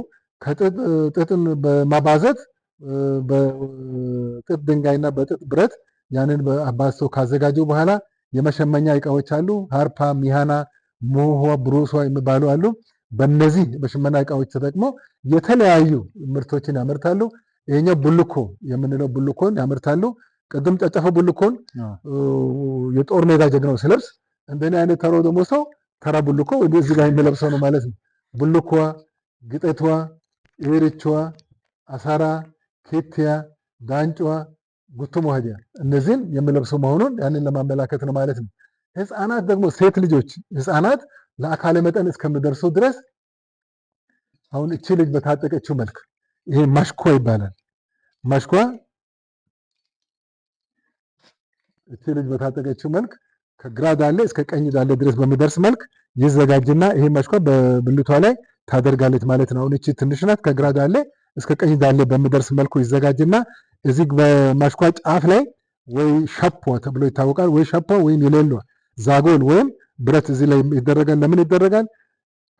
ጥጥን በማባዘት በጥጥ ድንጋይና በጥጥ ብረት ያንን አባዝተው ካዘጋጁ በኋላ የመሸመኛ እቃዎች አሉ። ሃርፓ፣ ሚሃና፣ ሞሆ፣ ብሩሷ የሚባሉ አሉ። በእነዚህ በሽመና እቃዎች ተጠቅመው የተለያዩ ምርቶችን ያመርታሉ። ይሄኛው ቡልኮ የምንለው ቡልኮን ያመርታሉ። ቅድም ጨጨፎ ቡልኮን የጦር ሜዳ ጀግናው ሲለብስ እንደኔ አይነት ተራው ደግሞ ሰው ተራ ቡልኮ ወይ እዚህ ጋር የሚለብሰው ነው ማለት ነው። ቡልኮዋ፣ ግጠቷ፣ ኤርቿ፣ አሳራ፣ ኬቲያ፣ ዳንጯ፣ ጉቶ መውሃዲያ እነዚህን የሚለብሰው መሆኑን ያንን ለማመላከት ነው ማለት ነው። ህፃናት ደግሞ ሴት ልጆች ህፃናት ለአካለ መጠን እስከሚደርሱ ድረስ አሁን እቺ ልጅ በታጠቀችው መልክ ይሄ ማሽኳ ይባላል። ማሽኳ እቺ ልጅ በታጠቀችው መልክ ከግራ ዳሌ እስከ ቀኝ ዳሌ ድረስ በሚደርስ መልክ ይዘጋጅና ይሄ ማሽኳ በብልቷ ላይ ታደርጋለች ማለት ነው። አሁን እቺ ትንሽ ናት። ከግራ ዳሌ እስከ ቀኝ ዳሌ በሚደርስ መልኩ ይዘጋጅና እዚህ በማሽኳ ጫፍ ላይ ወይ ሸፖ ተብሎ ይታወቃል። ወይ ሸፖ ወይም የሌሎ ዛጎል ወይም ብረት እዚህ ላይ ይደረጋል። ለምን ይደረጋል?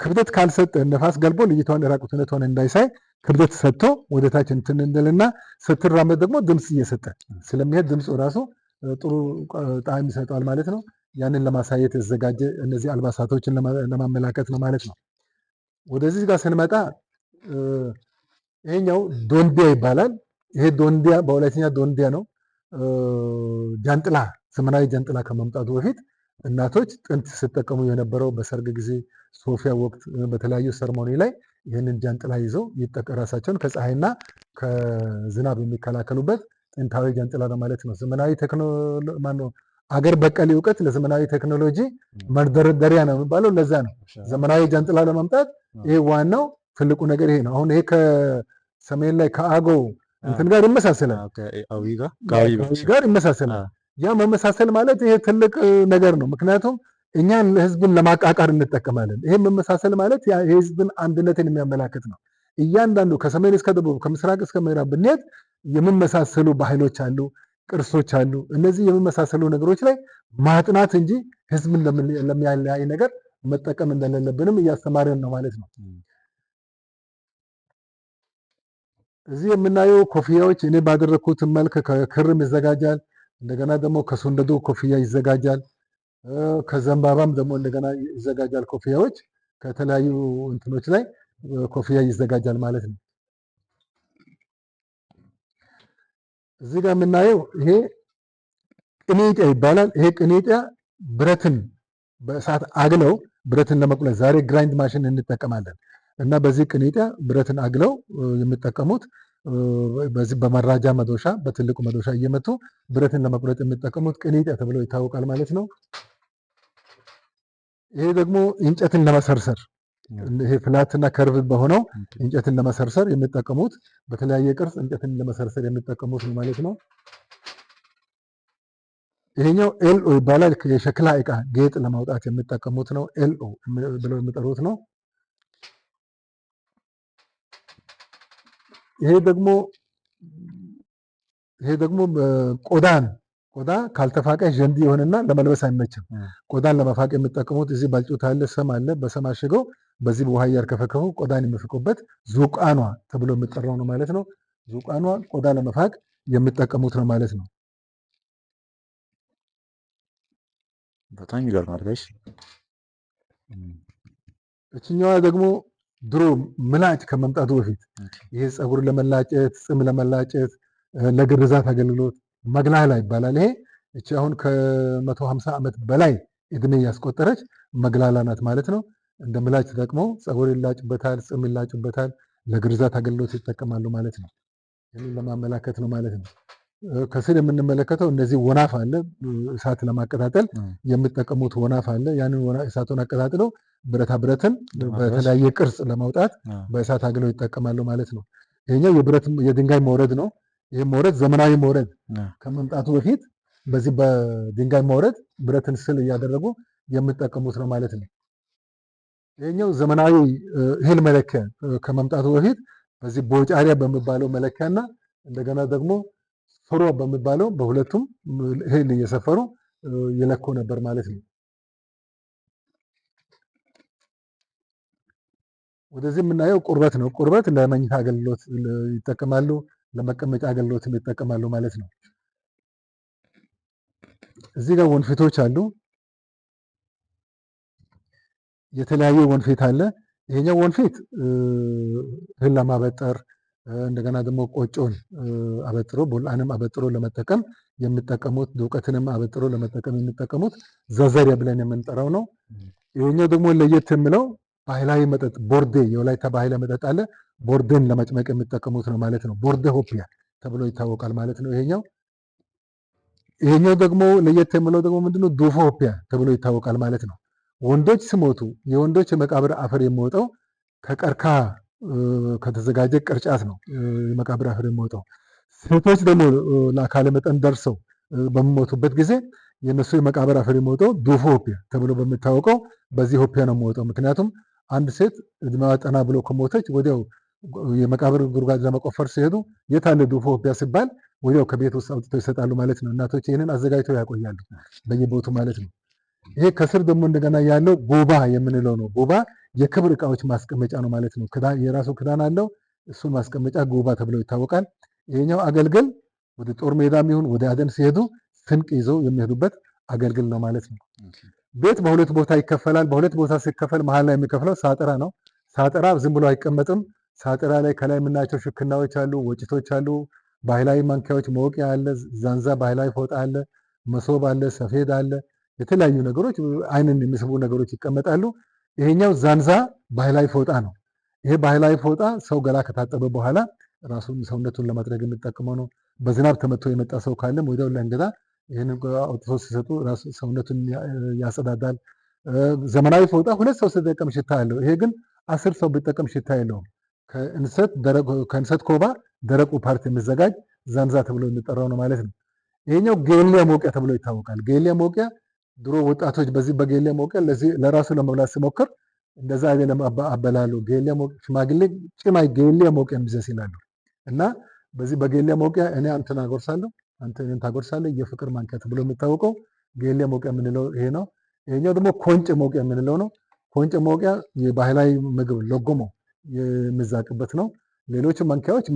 ክብደት ካልሰጠ ነፋስ ገልቦ ልጅቷን ራቁትነቷን እንዳይሳይ ክብደት ሰጥቶ ወደ ታች እንትን እንልና ስትራመድ ደግሞ ድምፅ እየሰጠ ስለሚሄድ ድምፁ ራሱ ጥሩ ጣዕም ይሰጠዋል ማለት ነው። ያንን ለማሳየት የተዘጋጀ እነዚህ አልባሳቶችን ለማመላከት ነው ማለት ነው። ወደዚህ ጋር ስንመጣ ይሄኛው ዶንዲያ ይባላል። ይሄ ዶንዲያ በወላይትኛ ዶንዲያ ነው። ጃንጥላ፣ ዘመናዊ ጃንጥላ ከመምጣቱ በፊት እናቶች ጥንት ሲጠቀሙ የነበረው በሰርግ ጊዜ፣ ሶፊያ ወቅት፣ በተለያዩ ceremony ላይ ይህንን ጃንጥላ ይዘው ራሳቸውን ከፀሐይና ከዝናብ የሚከላከሉበት ጥንታዊ ጃንጥላ ነው ማለት ነው። ዘመናዊ ቴክኖሎጂ ማነው አገር በቀል እውቀት ለዘመናዊ ቴክኖሎጂ መንደርደሪያ ነው የሚባለው ለዛ ነው። ዘመናዊ ጃንጥላ ለማምጣት ይሄ ዋናው ትልቁ ነገር ይሄ ነው። አሁን ይሄ ከሰሜን ላይ ከአገው እንትን ጋር ይመሳሰላል፣ ጋር ይመሳሰላል። ያ መመሳሰል ማለት ይሄ ትልቅ ነገር ነው። ምክንያቱም እኛን ህዝብን ለማቃቃር እንጠቀማለን። ይሄ መመሳሰል ማለት የህዝብን አንድነትን የሚያመላክት ነው። እያንዳንዱ ከሰሜን እስከ ደቡብ፣ ከምስራቅ እስከ ምዕራብ ብንሄድ የሚመሳሰሉ ባህሎች አሉ፣ ቅርሶች አሉ። እነዚህ የሚመሳሰሉ ነገሮች ላይ ማጥናት እንጂ ህዝብን ለሚያለያይ ነገር መጠቀም እንደሌለብንም እያስተማርን ነው ማለት ነው። እዚህ የምናየው ኮፍያዎች እኔ ባደረግኩት መልክ ከክርም ይዘጋጃል። እንደገና ደግሞ ከሱንደዶ ኮፍያ ይዘጋጃል። ከዘንባባም ደግሞ እንደገና ይዘጋጃል። ኮፍያዎች ከተለያዩ እንትኖች ላይ ኮፍያ ይዘጋጃል ማለት ነው። እዚህ ጋር የምናየው ይሄ ቅኔጢያ ይባላል። ይሄ ቅኔጢያ ብረትን በእሳት አግለው ብረትን ለመቁለጥ ዛሬ grind machine እንጠቀማለን እና በዚህ ቅኔጢያ ብረትን አግለው የሚጠቀሙት በዚህ በመራጃ መዶሻ፣ በትልቁ መዶሻ እየመቱ ብረትን ለመቁረጥ የሚጠቀሙት ቅኔጢያ ተብሎ ይታወቃል ማለት ነው። ይሄ ደግሞ እንጨትን ለመሰርሰር፣ ይሄ flat ና curve በሆነው እንጨትን ለመሰርሰር የሚጠቀሙት፣ በተለያየ ቅርጽ እንጨትን ለመሰርሰር የሚጠቀሙት ነው ማለት ነው። ይሄኛው ኤልኦ ይባላል። የሸክላ እቃ ጌጥ ለማውጣት የሚጠቀሙት ነው። ኤልኦ ብለው የሚጠሩት ነው። ይሄ ደግሞ ይሄ ደግሞ ቆዳን፣ ቆዳ ካልተፋቀ ዠንዲ የሆነና ለመልበስ አይመችም። ቆዳን ለመፋቅ የሚጠቀሙት እዚህ ባልጩት አለ፣ ሰም አለ። በሰም አሽገው በዚህ በውሃ እያርከፈከፉ ቆዳን የሚፍቁበት ዙቃኗ ተብሎ የሚጠራው ነው ማለት ነው። ዙቃኗ ቆዳ ለመፋቅ የሚጠቀሙት ነው ማለት ነው። በጣም ይገርማል guys። እችኛዋ ደግሞ ድሮ ምላጭ ከመምጣቱ በፊት ይሄ ፀጉር ለመላጨት፣ ጽም ለመላጨት፣ ለግርዛት አገልግሎት መግላላ ይባላል። ይሄ እቺ አሁን ከ150 ዓመት በላይ እድሜ ያስቆጠረች መግላላ ናት ማለት ነው። እንደ ምላጭ ተጠቅመው ፀጉር ይላጩበታል፣ ጽም ይላጩበታል፣ ለግርዛት አገልግሎት ይጠቀማሉ ማለት ነው። ይህንን ለማመላከት ነው ማለት ነው። ከስር የምንመለከተው እነዚህ ወናፍ አለ፣ እሳት ለማቀጣጠል የሚጠቀሙት ወናፍ አለ። ያንን እሳቱን አቀጣጥለው ብረታ ብረትን በተለያየ ቅርጽ ለማውጣት በእሳት አግለው ይጠቀማሉ ማለት ነው። ይሄኛው የብረት የድንጋይ መውረድ ነው። ይሄ መውረድ ዘመናዊ መውረድ ከመምጣቱ በፊት በዚህ በድንጋይ መውረድ ብረትን ስል እያደረጉ የሚጠቀሙት ነው ማለት ነው። ይሄኛው ዘመናዊ እህል መለኪያ ከመምጣቱ በፊት በዚህ ቦጫሪያ በሚባለው መለኪያና እንደገና ደግሞ ፍሮ በሚባለው በሁለቱም እህል እየሰፈሩ ይለኩ ነበር ማለት ነው። ወደዚህ የምናየው ቁርበት ነው። ቁርበት ለመኝታ አገልግሎት ይጠቀማሉ፣ ለመቀመጫ አገልግሎትም ይጠቀማሉ ማለት ነው። እዚህ ጋር ወንፊቶች አሉ። የተለያየ ወንፊት አለ። ይሄኛው ወንፊት እህል ለማበጠር፣ እንደገና ደግሞ ቆጮን አበጥሮ ቡላንም አበጥሮ ለመጠቀም የሚጠቀሙት፣ ዱቀትንም አበጥሮ ለመጠቀም የሚጠቀሙት ዘዘሪያ ብለን የምንጠራው ነው። ይሄኛው ደግሞ ለየት የሚለው ባህላዊ መጠጥ ቦርዴ፣ የወላይታ ባህላዊ መጠጥ አለ። ቦርዴን ለመጭመቅ የሚጠቀሙት ነው ማለት ነው። ቦርዴ ሆፒያ ተብሎ ይታወቃል ማለት ነው። ይሄኛው ደግሞ ለየት የሚለው ደግሞ ምንድነው? ዱፎ ሆፒያ ተብሎ ይታወቃል ማለት ነው። ወንዶች ሲሞቱ የወንዶች የመቃብር አፈር የሚወጣው ከቀርከሃ ከተዘጋጀ ቅርጫት ነው የመቃብር አፈር የሚወጣው። ሴቶች ደግሞ ለአካለ መጠን ደርሰው በሚሞቱበት ጊዜ የነሱ የመቃብር አፈር የሚወጣው ዱፎ ሆፒያ ተብሎ በሚታወቀው በዚህ ሆፒያ ነው የሚወጣው። ምክንያቱም አንድ ሴት እድሜዋ ጠና ብሎ ከሞተች ወዲያው የመቃብር ጉድጓድ ለመቆፈር ሲሄዱ የት አለ ዱፎ ሆፒያ ሲባል ወዲያው ከቤት ውስጥ አውጥተው ይሰጣሉ ማለት ነው። እናቶች ይህንን አዘጋጅተው ያቆያሉ በየቦቱ ማለት ነው። ይሄ ከስር ደግሞ እንደገና ያለው ጎባ የምንለው ነው። ጎባ የክብር እቃዎች ማስቀመጫ ነው ማለት ነው። የራሱ ክዳን አለው። እሱን ማስቀመጫ ጎባ ተብሎ ይታወቃል። ይሄኛው አገልግል ወደ ጦር ሜዳም ይሁን ወደ አደን ሲሄዱ ስንቅ ይዘው የሚሄዱበት አገልግል ነው ማለት ነው። ቤት በሁለት ቦታ ይከፈላል። በሁለት ቦታ ሲከፈል መሀል ላይ የሚከፍለው ሳጠራ ነው። ሳጠራ ዝም ብሎ አይቀመጥም። ሳጥራ ላይ ከላይ የምናያቸው ሽክናዎች አሉ፣ ወጭቶች አሉ፣ ባህላዊ ማንኪያዎች፣ መውቂያ አለ፣ ዛንዛ ባህላዊ ፎጣ አለ፣ መሶብ አለ፣ ሰፌድ አለ። የተለያዩ ነገሮች አይንን የሚስቡ ነገሮች ይቀመጣሉ። ይሄኛው ዛንዛ ባህላዊ ፎጣ ነው። ይሄ ባህላዊ ፎጣ ሰው ገላ ከታጠበ በኋላ ራሱን ሰውነቱን ለማድረግ የሚጠቀመው ነው። በዝናብ ተመቶ የመጣ ሰው ካለም ወዲያው ለእንግዳ ይህንን አውጥቶ ሲሰጡ ራሱ ሰውነቱን ያጸዳዳል። ዘመናዊ ፎጣ 2 ሰው ሲጠቀም ሽታ አለው። ይሄ ግን 10 ሰው ቢጠቀም ሽታ የለውም። ከእንሰት ኮባ ደረቁ part የሚዘጋጅ ዛንዛ ተብሎ የሚጠራው ነው ማለት ነው። ይሄኛው ጌሊያ መውቂያ ተብሎ ይታወቃል። ጌሊያ መውቂያ ድሮ ወጣቶች በዚህ በጌሊያ መውቂያ ለራሱ ለመብላት ሲሞክር እንደዛ አይደለም አበላሉ። ጌሊያ መውቂያ ሽማግሌ ጭማይ ጌሊያ መውቂያ የሚዘስ ይላሉ። እና በዚህ በጌሊያ መውቂያ እኔ አንተን አጎርሳለሁ፣ አንተ እኔን ታጎርሳለህ። የፍቅር ማንኪያ ተብሎ የሚታወቀው ጌሊያ መውቂያ የምንለው ይሄ ነው። ይሄኛው ደግሞ ኮንጭ መውቂያ የምንለው ነው። ኮንጭ መውቂያ የባህላዊ ምግብ ለጎሞ የሚዛቅበት ነው። ሌሎች ማንኪያዎች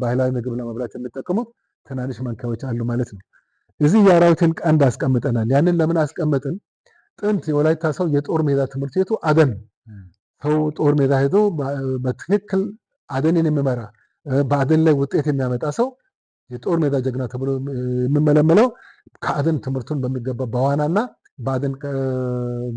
ባህላዊ ምግብ ለመብላት የሚጠቀሙት ትናንሽ ማንኪያዎች አሉ ማለት ነው። እዚህ የአራዊትን ቀንድ አስቀምጠናል። ያንን ለምን አስቀመጥን? ጥንት የወላይታ ሰው የጦር ሜዳ ትምህርት ቤቱ አደን ሰው ጦር ሜዳ ሄዶ በትክክል አደንን የሚመራ በአደን ላይ ውጤት የሚያመጣ ሰው የጦር ሜዳ ጀግና ተብሎ የሚመለመለው ከአደን ትምህርቱን በሚገባ በዋናና በአደን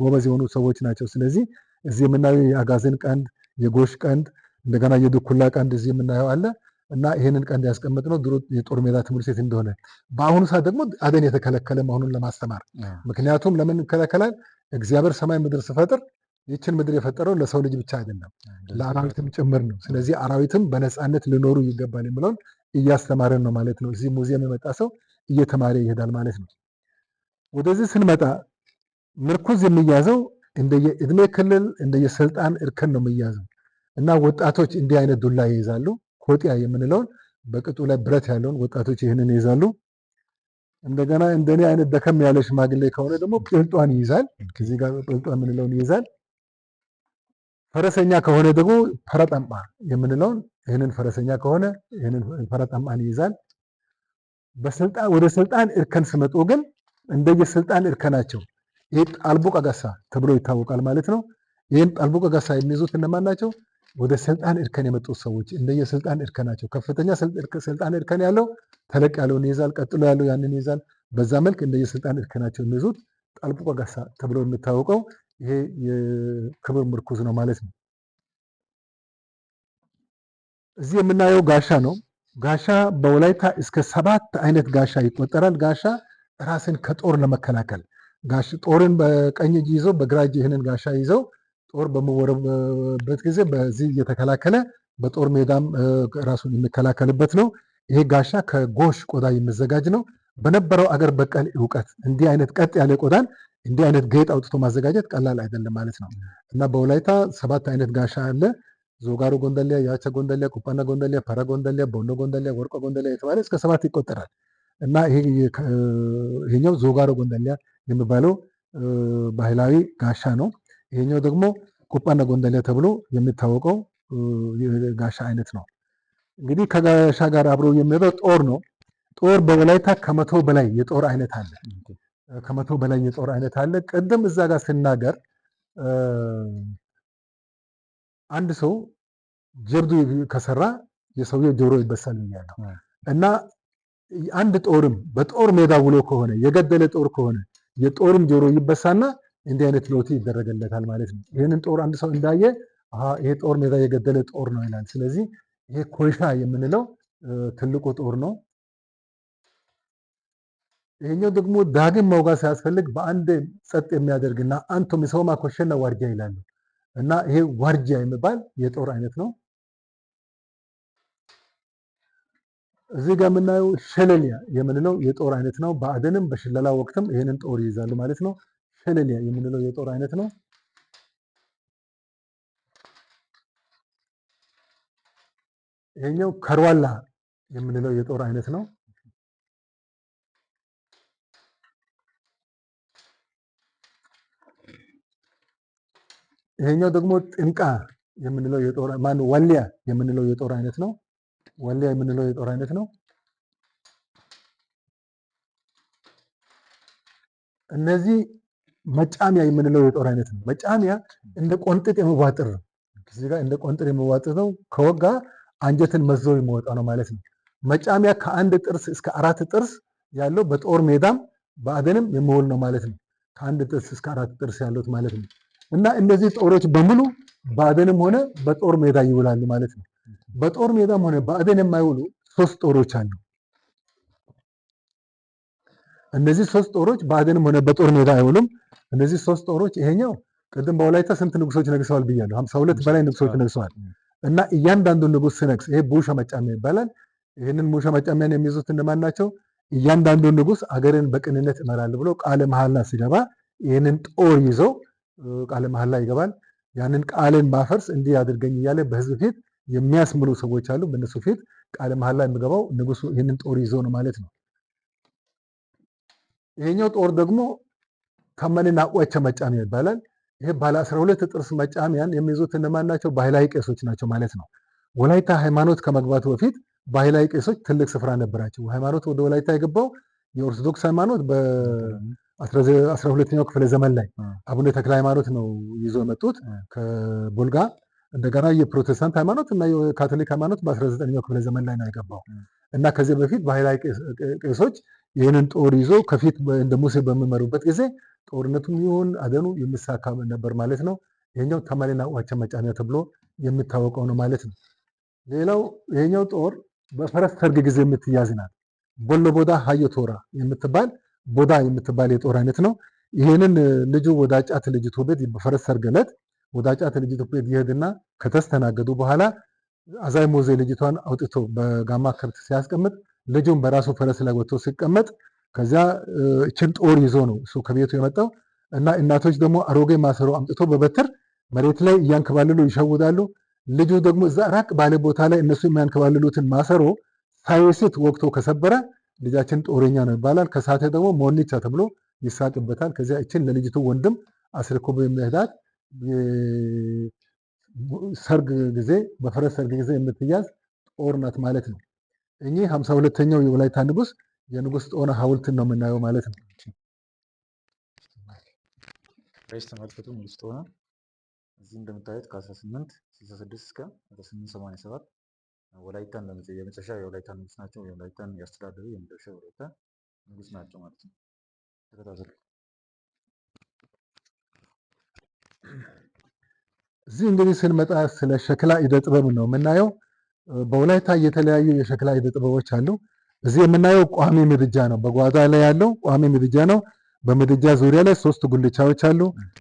ጎበዝ የሆኑ ሰዎች ናቸው። ስለዚህ እዚህ የምናየው የአጋዘን ቀንድ፣ የጎሽ ቀንድ፣ እንደገና የድኩላ ቀንድ እዚህ የምናየው አለ። እና ይሄንን ቀንድ ያስቀመጥነው ድሮ የጦር ሜዳ ትምህርት ቤት እንደሆነ፣ በአሁኑ ሰዓት ደግሞ አደን የተከለከለ መሆኑን ለማስተማር። ምክንያቱም ለምን ይከለከላል? እግዚአብሔር ሰማይ ምድር ሲፈጥር ይህችን ምድር የፈጠረው ለሰው ልጅ ብቻ አይደለም፣ ለአራዊትም ጭምር ነው። ስለዚህ አራዊትም በነፃነት ሊኖሩ ይገባል የሚለውን እያስተማረን ነው ማለት ነው። እዚህ ሙዚየም የመጣ ሰው እየተማረ ይሄዳል ማለት ነው። ወደዚህ ስንመጣ ምርኩዝ የሚያዘው እንደየእድሜ ክልል እንደየስልጣን እርከን ነው የሚያዘው። እና ወጣቶች እንዲህ አይነት ዱላ ይይዛሉ። ኮጢያ የምንለውን በቅጡ ላይ ብረት ያለውን ወጣቶች ይህንን ይይዛሉ። እንደገና እንደኔ አይነት ደከም ያለ ሽማግሌ ከሆነ ደግሞ ጴልጧን ይይዛል። ከዚህ ጋር ጴልጧ የምንለውን ይይዛል። ፈረሰኛ ከሆነ ደግሞ ፈረጠምባ የምንለውን ይህንን ፈረሰኛ ከሆነ ይህንን ፈረጠምባን ይይዛል። በስልጣን ወደ ስልጣን እርከን ሲመጡ ግን እንደየስልጣን እርከናቸው ይሄ ጣልቦ ቀጋሳ ተብሎ ይታወቃል ማለት ነው። ይሄን ጣልቦ ቀጋሳ የሚይዙት እነማን ናቸው? ወደ ስልጣን እርከን የመጡ ሰዎች እንደየስልጣን እርከናቸው። ከፍተኛ ስልጣን እርከን ያለው ተለቅ ያለውን ይይዛል፣ ቀጥሎ ያለው ያንን ይይዛል። በዛ መልክ እንደየስልጣን እርከናቸው የሚይዙት ጣልቦ ቀጋሳ ተብሎ የሚታወቀው ይሄ የክብር ምርኩዝ ነው ማለት ነው። እዚህ የምናየው ጋሻ ነው። ጋሻ በወላይታ እስከ 7 አይነት ጋሻ ይቆጠራል። ጋሻ ራስን ከጦር ለመከላከል ጋሻ ጦርን በቀኝ እጅ ይዘው በግራ እጅ ይህንን ጋሻ ይዘው ጦር በሚወረወርበት ጊዜ በዚህ እየተከላከለ በጦር ሜዳም ራሱን የሚከላከልበት ነው። ይሄ ጋሻ ከጎሽ ቆዳ የሚዘጋጅ ነው። በነበረው አገር በቀል እውቀት እንዲህ አይነት ቀጥ ያለ ቆዳን እንዲህ አይነት ጌጥ አውጥቶ ማዘጋጀት ቀላል አይደለም ማለት ነው። እና በወላይታ 7 አይነት ጋሻ አለ። ዞጋሮ ጎንደሊያ፣ ያቻ ጎንደሊያ፣ ቁጳና ጎንደሊያ፣ ፓራ ጎንደሊያ፣ ቦኖ ጎንደሊያ፣ ወርቆ ጎንደሊያ የተባለ እስከ 7 ይቆጠራል። እና ይሄኛው ዞጋሮ ጎንደሊያ የሚባለው ባህላዊ ጋሻ ነው። ይሄኛው ደግሞ ቁጳና ጎንደሊያ ተብሎ የሚታወቀው ጋሻ አይነት ነው። እንግዲህ ከጋሻ ጋር አብሮ የሚሄደው ጦር ነው። ጦር በወላይታ ከ100 በላይ የጦር አይነት አለ። ከ100 በላይ የጦር አይነት አለ። ቅድም እዛ ጋር ስናገር አንድ ሰው ጀብዱ ከሰራ የሰውየው ጆሮ ይበሳል ብያለሁ። እና አንድ ጦርም በጦር ሜዳ ውሎ ከሆነ የገደለ ጦር ከሆነ የጦርም ጆሮ ይበሳና እንዲህ አይነት ሎቲ ይደረግለታል ማለት ነው። ይሄንን ጦር አንድ ሰው እንዳየ አሃ ይሄ ጦር ሜዳ የገደለ ጦር ነው ይላል። ስለዚህ ይሄ ኮይሻ የምንለው ትልቁ ጦር ነው። ይሄኛው ደግሞ ዳግም መውጋት ሲያስፈልግ በአንድ ጸጥ የሚያደርግና አንቶ ሚሶማ ኮሸና ዋርጃ ይላሉ። እና ይሄ ዋርጃ የሚባል የጦር አይነት ነው። እዚህ ጋር የምናየው ሸለሊያ የምንለው የጦር አይነት ነው። በአደንም በሽለላ ወቅትም ይሄንን ጦር ይይዛሉ ማለት ነው። ሸለሊያ የምንለው የጦር አይነት ነው። ይሄኛው ከርዋላ የምንለው የጦር አይነት ነው። ይሄኛው ደግሞ ጥንቃ የምንለው የጦር ማን ወልያ የምንለው የጦር አይነት ነው። ወልያ የምንለው የጦር አይነት ነው። እነዚህ መጫሚያ የምንለው የጦር አይነት ነው። መጫሚያ እንደ ቆንጥጥ የሚቧጥር ነው። እዚህ ጋር እንደ ቆንጥር የሚዋጥጥ ነው። ከወጋ አንጀትን መዞ የሚወጣ ነው ማለት ነው። መጫሚያ ከአንድ ጥርስ እስከ 4 ጥርስ ያለው በጦር ሜዳም በአደንም የሚውል ነው ማለት ነው። ከአንድ ጥርስ እስከ 4 ጥርስ ያሉት ማለት ነው። እና እነዚህ ጦሮች በሙሉ በአደንም ሆነ በጦር ሜዳ ይውላሉ ማለት ነው። በጦር ሜዳም ሆነ በአደን የማይውሉ 3 ጦሮች አሉ። እነዚህ 3 ጦሮች በአደንም ሆነ በጦር ሜዳ አይውሉም። እነዚህ 3 ጦሮች ይሄኛው ቅድም በወላይታ ስንት ንጉሶች ነግሰዋል ብያለሁ? 52 በላይ ንጉሶች ነግሰዋል። እና እያንዳንዱ ንጉስ ሲነግስ ይሄ ቡሻ መጫሚያ ይባላል። ይሄንን ሙሻ መጫሚያን የሚይዙት እነማን ናቸው? እያንዳንዱ ንጉስ አገርን በቅንነት እመራለሁ ብሎ ቃለ መሐላ ሲገባ ይሄንን ጦር ይዞ ቃለ መሐላ ይገባል። ያንን ቃልን ማፈርስ እንዲህ አድርገኝ እያለ በህዝብ ፊት የሚያስምሉ ሰዎች አሉ። በእነሱ ፊት ቃለ መሐላ የሚገባው ንጉሱ ይሄንን ጦር ይዞ ነው ማለት ነው። ይሄኛው ጦር ደግሞ ተመንና ወቸ መጫሚያ ይባላል። ይሄ ባለ 12 ጥርስ መጫሚያን የሚይዙት እነማን ናቸው? ባህላዊ ቄሶች ናቸው ማለት ነው። ወላይታ ሃይማኖት ከመግባቱ በፊት ባህላዊ ቄሶች ትልቅ ስፍራ ነበራቸው። ሃይማኖት ወደ ወላይታ የገባው የኦርቶዶክስ ሃይማኖት በ12ኛው ክፍለ ዘመን ላይ አቡነ ተክለ ሃይማኖት ነው ይዞ የመጡት ከቦልጋ። እንደገና የፕሮቴስታንት ሃይማኖት እና የካቶሊክ ሃይማኖት በ19ኛው ክፍለ ዘመን ላይ ነው የገባው። እና ከዚህ በፊት ባህላዊ ቄሶች ይህንን ጦር ይዞ ከፊት እንደ ሙሴ በሚመሩበት ጊዜ ጦርነቱም ይሁን አደኑ የሚሳካ ነበር ማለት ነው። ይሄኛው ተመሌና ዋቸ መጫሚያ ተብሎ የሚታወቀው ነው ማለት ነው። ሌላው ይሄኛው ጦር በፈረስ ሰርግ ጊዜ የምትያዝ ናት። ቦሎ ቦዳ ሀዮ ቶራ የምትባል ቦዳ የምትባል የጦር አይነት ነው። ይሄንን ልጁ ወደ አጫት ልጅቱ ቤት በፈረስ ሰርግ ዕለት ወደ አጫት ልጅቱ ቤት ይሄድና ከተስተናገዱ በኋላ አዛይ ሞዜ ልጅቷን አውጥቶ በጋማ ከብት ሲያስቀምጥ ልጁን በራሱ ፈረስ ላይ ወጥቶ ሲቀመጥ ከዚያ እችን ጦር ይዞ ነው እሱ ከቤቱ የመጣው። እና እናቶች ደግሞ አሮጌ ማሰሮ አምጥቶ በበትር መሬት ላይ እያንከባለሉ ይሸውዳሉ። ልጁ ደግሞ እዛ ራቅ ባለ ቦታ ላይ እነሱ የሚያንከባልሉትን ማሰሮ ሳይስት ወቅቶ ከሰበረ ልጃችን ጦረኛ ነው ይባላል። ከሳተ ደግሞ ሞኒቻ ተብሎ ይሳቅበታል። ከዚያ እችን ለልጅቱ ወንድም አስረክቦ የሚሄዳት ሰርግ ጊዜ በፈረስ ሰርግ ጊዜ የምትያዝ ጦር ናት ማለት ነው። እኚህ 52ኛው የወላይታ ንጉስ የንጉስ ጦና ሐውልትን ነው የምናየው ማለት ነው። guys ተመልከቱ ንጉስ ጦና እዚህ እንደምታዩት ከ1866 እስከ 1887 ወላይታን የመጨረሻ የወላይታ ንጉስ ናቸው። የወላይታን ያስተዳደሩ የመጨረሻ የወላይታ ንጉስ ናቸው ማለት ነው። ተከታተሉ። እዚህ እንግዲህ ስንመጣ ስለ ሸክላ ኢደ ጥበብ ነው የምናየው። በወላይታ የተለያዩ የሸክላ ኢደ ጥበቦች አሉ። እዚህ የምናየው ቋሚ ምድጃ ነው። በጓዳ ላይ ያለው ቋሚ ምድጃ ነው። በምድጃ ዙሪያ ላይ 3 ጉልቻዎች አሉ።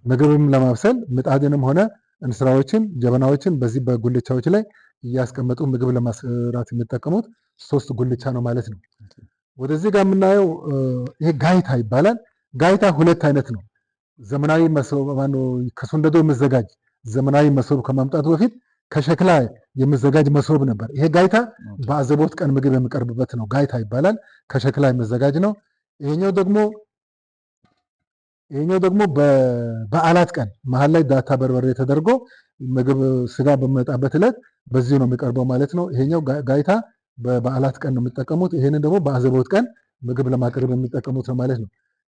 ምግብም ለማብሰል ምጣድንም ሆነ እንስራዎችን፣ ጀበናዎችን በዚህ በጉልቻዎች ላይ እያስቀመጡ ምግብ ለማስራት የሚጠቀሙት 3 ጉልቻ ነው ማለት ነው። ወደዚህ ጋር የምናየው ይሄ ጋይታ ይባላል። ጋይታ ሁለት አይነት ነው። ዘመናዊ መሶብ ማነው ከሱንደዶ የሚዘጋጅ ዘመናዊ መሶብ ከማምጣቱ በፊት ከሸክላ የሚዘጋጅ መሶብ ነበር። ይሄ ጋይታ በአዘቦት ቀን ምግብ የሚቀርብበት ነው። ጋይታ ይባላል። ከሸክላ የሚዘጋጅ ነው። ይሄኛው ደግሞ በበዓላት ቀን መሃል ላይ ዳታ በርበሬ ተደርጎ ምግብ ስጋ በሚመጣበት ዕለት በዚህ ነው የሚቀርበው ማለት ነው። ይሄኛው ጋይታ በበዓላት ቀን ነው የሚጠቀሙት። ይሄንን ደግሞ በአዘቦት ቀን ምግብ ለማቅረብ የሚጠቀሙት ነው ማለት ነው።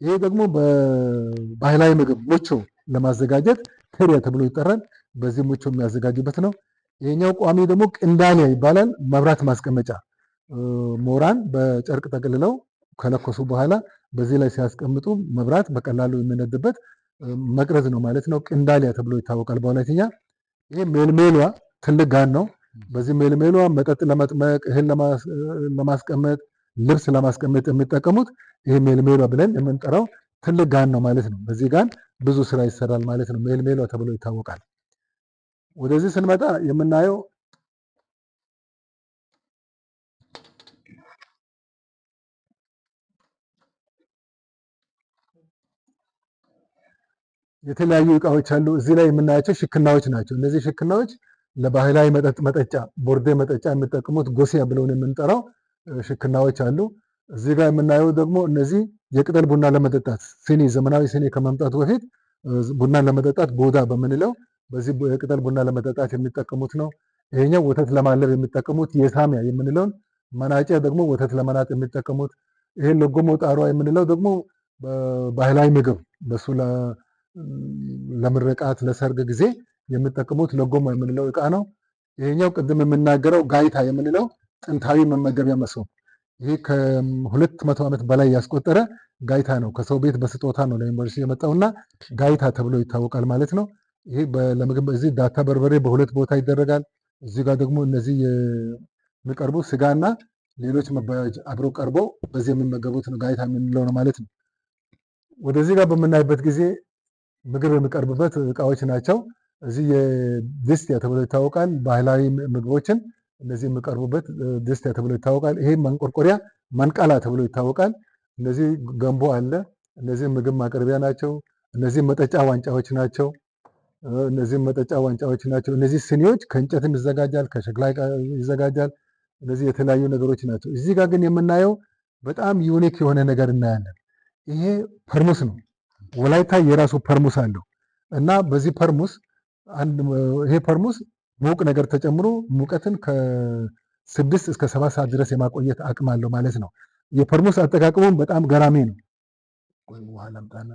ይሄ ደግሞ በባህላዊ ምግብ ሙቾ ለማዘጋጀት ትሪያ ተብሎ ይጠራል። በዚህ ሙቾ የሚያዘጋጁበት ነው። ይሄኛው ቋሚ ደግሞ ቅንዳሊያ ይባላል። መብራት ማስቀመጫ ሞራን በጨርቅ ጠቅልለው ከለኮሱ በኋላ በዚህ ላይ ሲያስቀምጡ መብራት በቀላሉ የሚነድበት መቅረዝ ነው ማለት ነው። ቅንዳሊያ ተብሎ ይታወቃል በወላይትኛ። ይሄ ሜልሜሏ ትልቅ ጋን ነው። በዚህ ሜልሜሏ መጠጥ ለመጥመቅ፣ እህል ለማስቀመጥ፣ ልብስ ለማስቀመጥ የሚጠቀሙት ይሄ ሜልሜሏ ብለን የምንጠራው ትልቅ ጋን ነው ማለት ነው። በዚህ ጋን ብዙ ስራ ይሰራል ማለት ነው። ሜልሜሏ ተብሎ ይታወቃል። ወደዚህ ስንመጣ የምናየው የተለያዩ እቃዎች አሉ። እዚህ ላይ የምናያቸው ሽክናዎች ናቸው። እነዚህ ሽክናዎች ለባህላዊ መጠጥ መጠጫ፣ ቦርዴ መጠጫ የሚጠቀሙት ጎሲያ ብለን የምንጠራው ሽክናዎች አሉ። እዚህ ጋር የምናየው ደግሞ እነዚህ የቅጠል ቡና ለመጠጣት ሲኒ፣ ዘመናዊ ሲኒ ከመምጣቱ በፊት ቡናን ለመጠጣት ቦዳ በምንለው በዚህ የቅጠል ቡና ለመጠጣት የሚጠቀሙት ነው። ይሄኛው ወተት ለማለብ የሚጠቀሙት የሳሚያ የምንለውን መናጫ ደግሞ ወተት ለመናጥ የሚጠቀሙት። ይሄ ለጎሞ ጣሯ የምንለው ደግሞ ባህላዊ ምግብ በሱ ለምርቃት ለሰርግ ጊዜ የምጠቀሙት ለጎሞ የምንለው እቃ ነው። ይሄኛው ቅድም የምናገረው ጋይታ የምንለው ጥንታዊ መመገቢያ መሶብ፣ ይሄ ከ200 ዓመት በላይ ያስቆጠረ ጋይታ ነው። ከሰው ቤት በስጦታ ነው ለዩኒቨርሲቲ የመጣውና ጋይታ ተብሎ ይታወቃል ማለት ነው። ይሄ ለምግብ እዚህ ዳታ በርበሬ በሁለት ቦታ ይደረጋል። እዚህ ጋር ደግሞ እነዚህ የሚቀርቡ ስጋና ሌሎች መባያዎች አብሮ ቀርበው በዚህ የሚመገቡት ነው፣ ጋይታ የምንለው ነው ማለት ነው። ወደዚህ ጋር በምናይበት ጊዜ ምግብ የሚቀርብበት እቃዎች ናቸው። እዚህ የድስት ተብሎ ይታወቃል። ባህላዊ ምግቦችን እነዚህ የሚቀርቡበት ድስት ተብሎ ይታወቃል። ይሄ መንቆርቆሪያ መንቃላ ተብሎ ይታወቃል። እነዚህ ገንቦ አለ። እነዚህ ምግብ ማቅረቢያ ናቸው። እነዚህ መጠጫ ዋንጫዎች ናቸው። እነዚህ መጠጫ ዋንጫዎች ናቸው። እነዚህ ስኒዎች ከእንጨትም ይዘጋጃል፣ ከሸክላ ይዘጋጃል። እነዚህ የተለያዩ ነገሮች ናቸው። እዚህ ጋር ግን የምናየው በጣም unique የሆነ ነገር እናያለን። ይሄ ፐርሙስ ነው። ወላይታ የራሱ ፐርሙስ አለው እና በዚህ ፐርሙስ አንድ ይሄ ፐርሙስ ሙቅ ነገር ተጨምሮ ሙቀትን ከ6 እስከ 7 ሰዓት ድረስ የማቆየት አቅም አለው ማለት ነው። የፐርሙስ አጠቃቀሙም በጣም ገራሚ ነው። ቆይ ውሃ ላምጣና።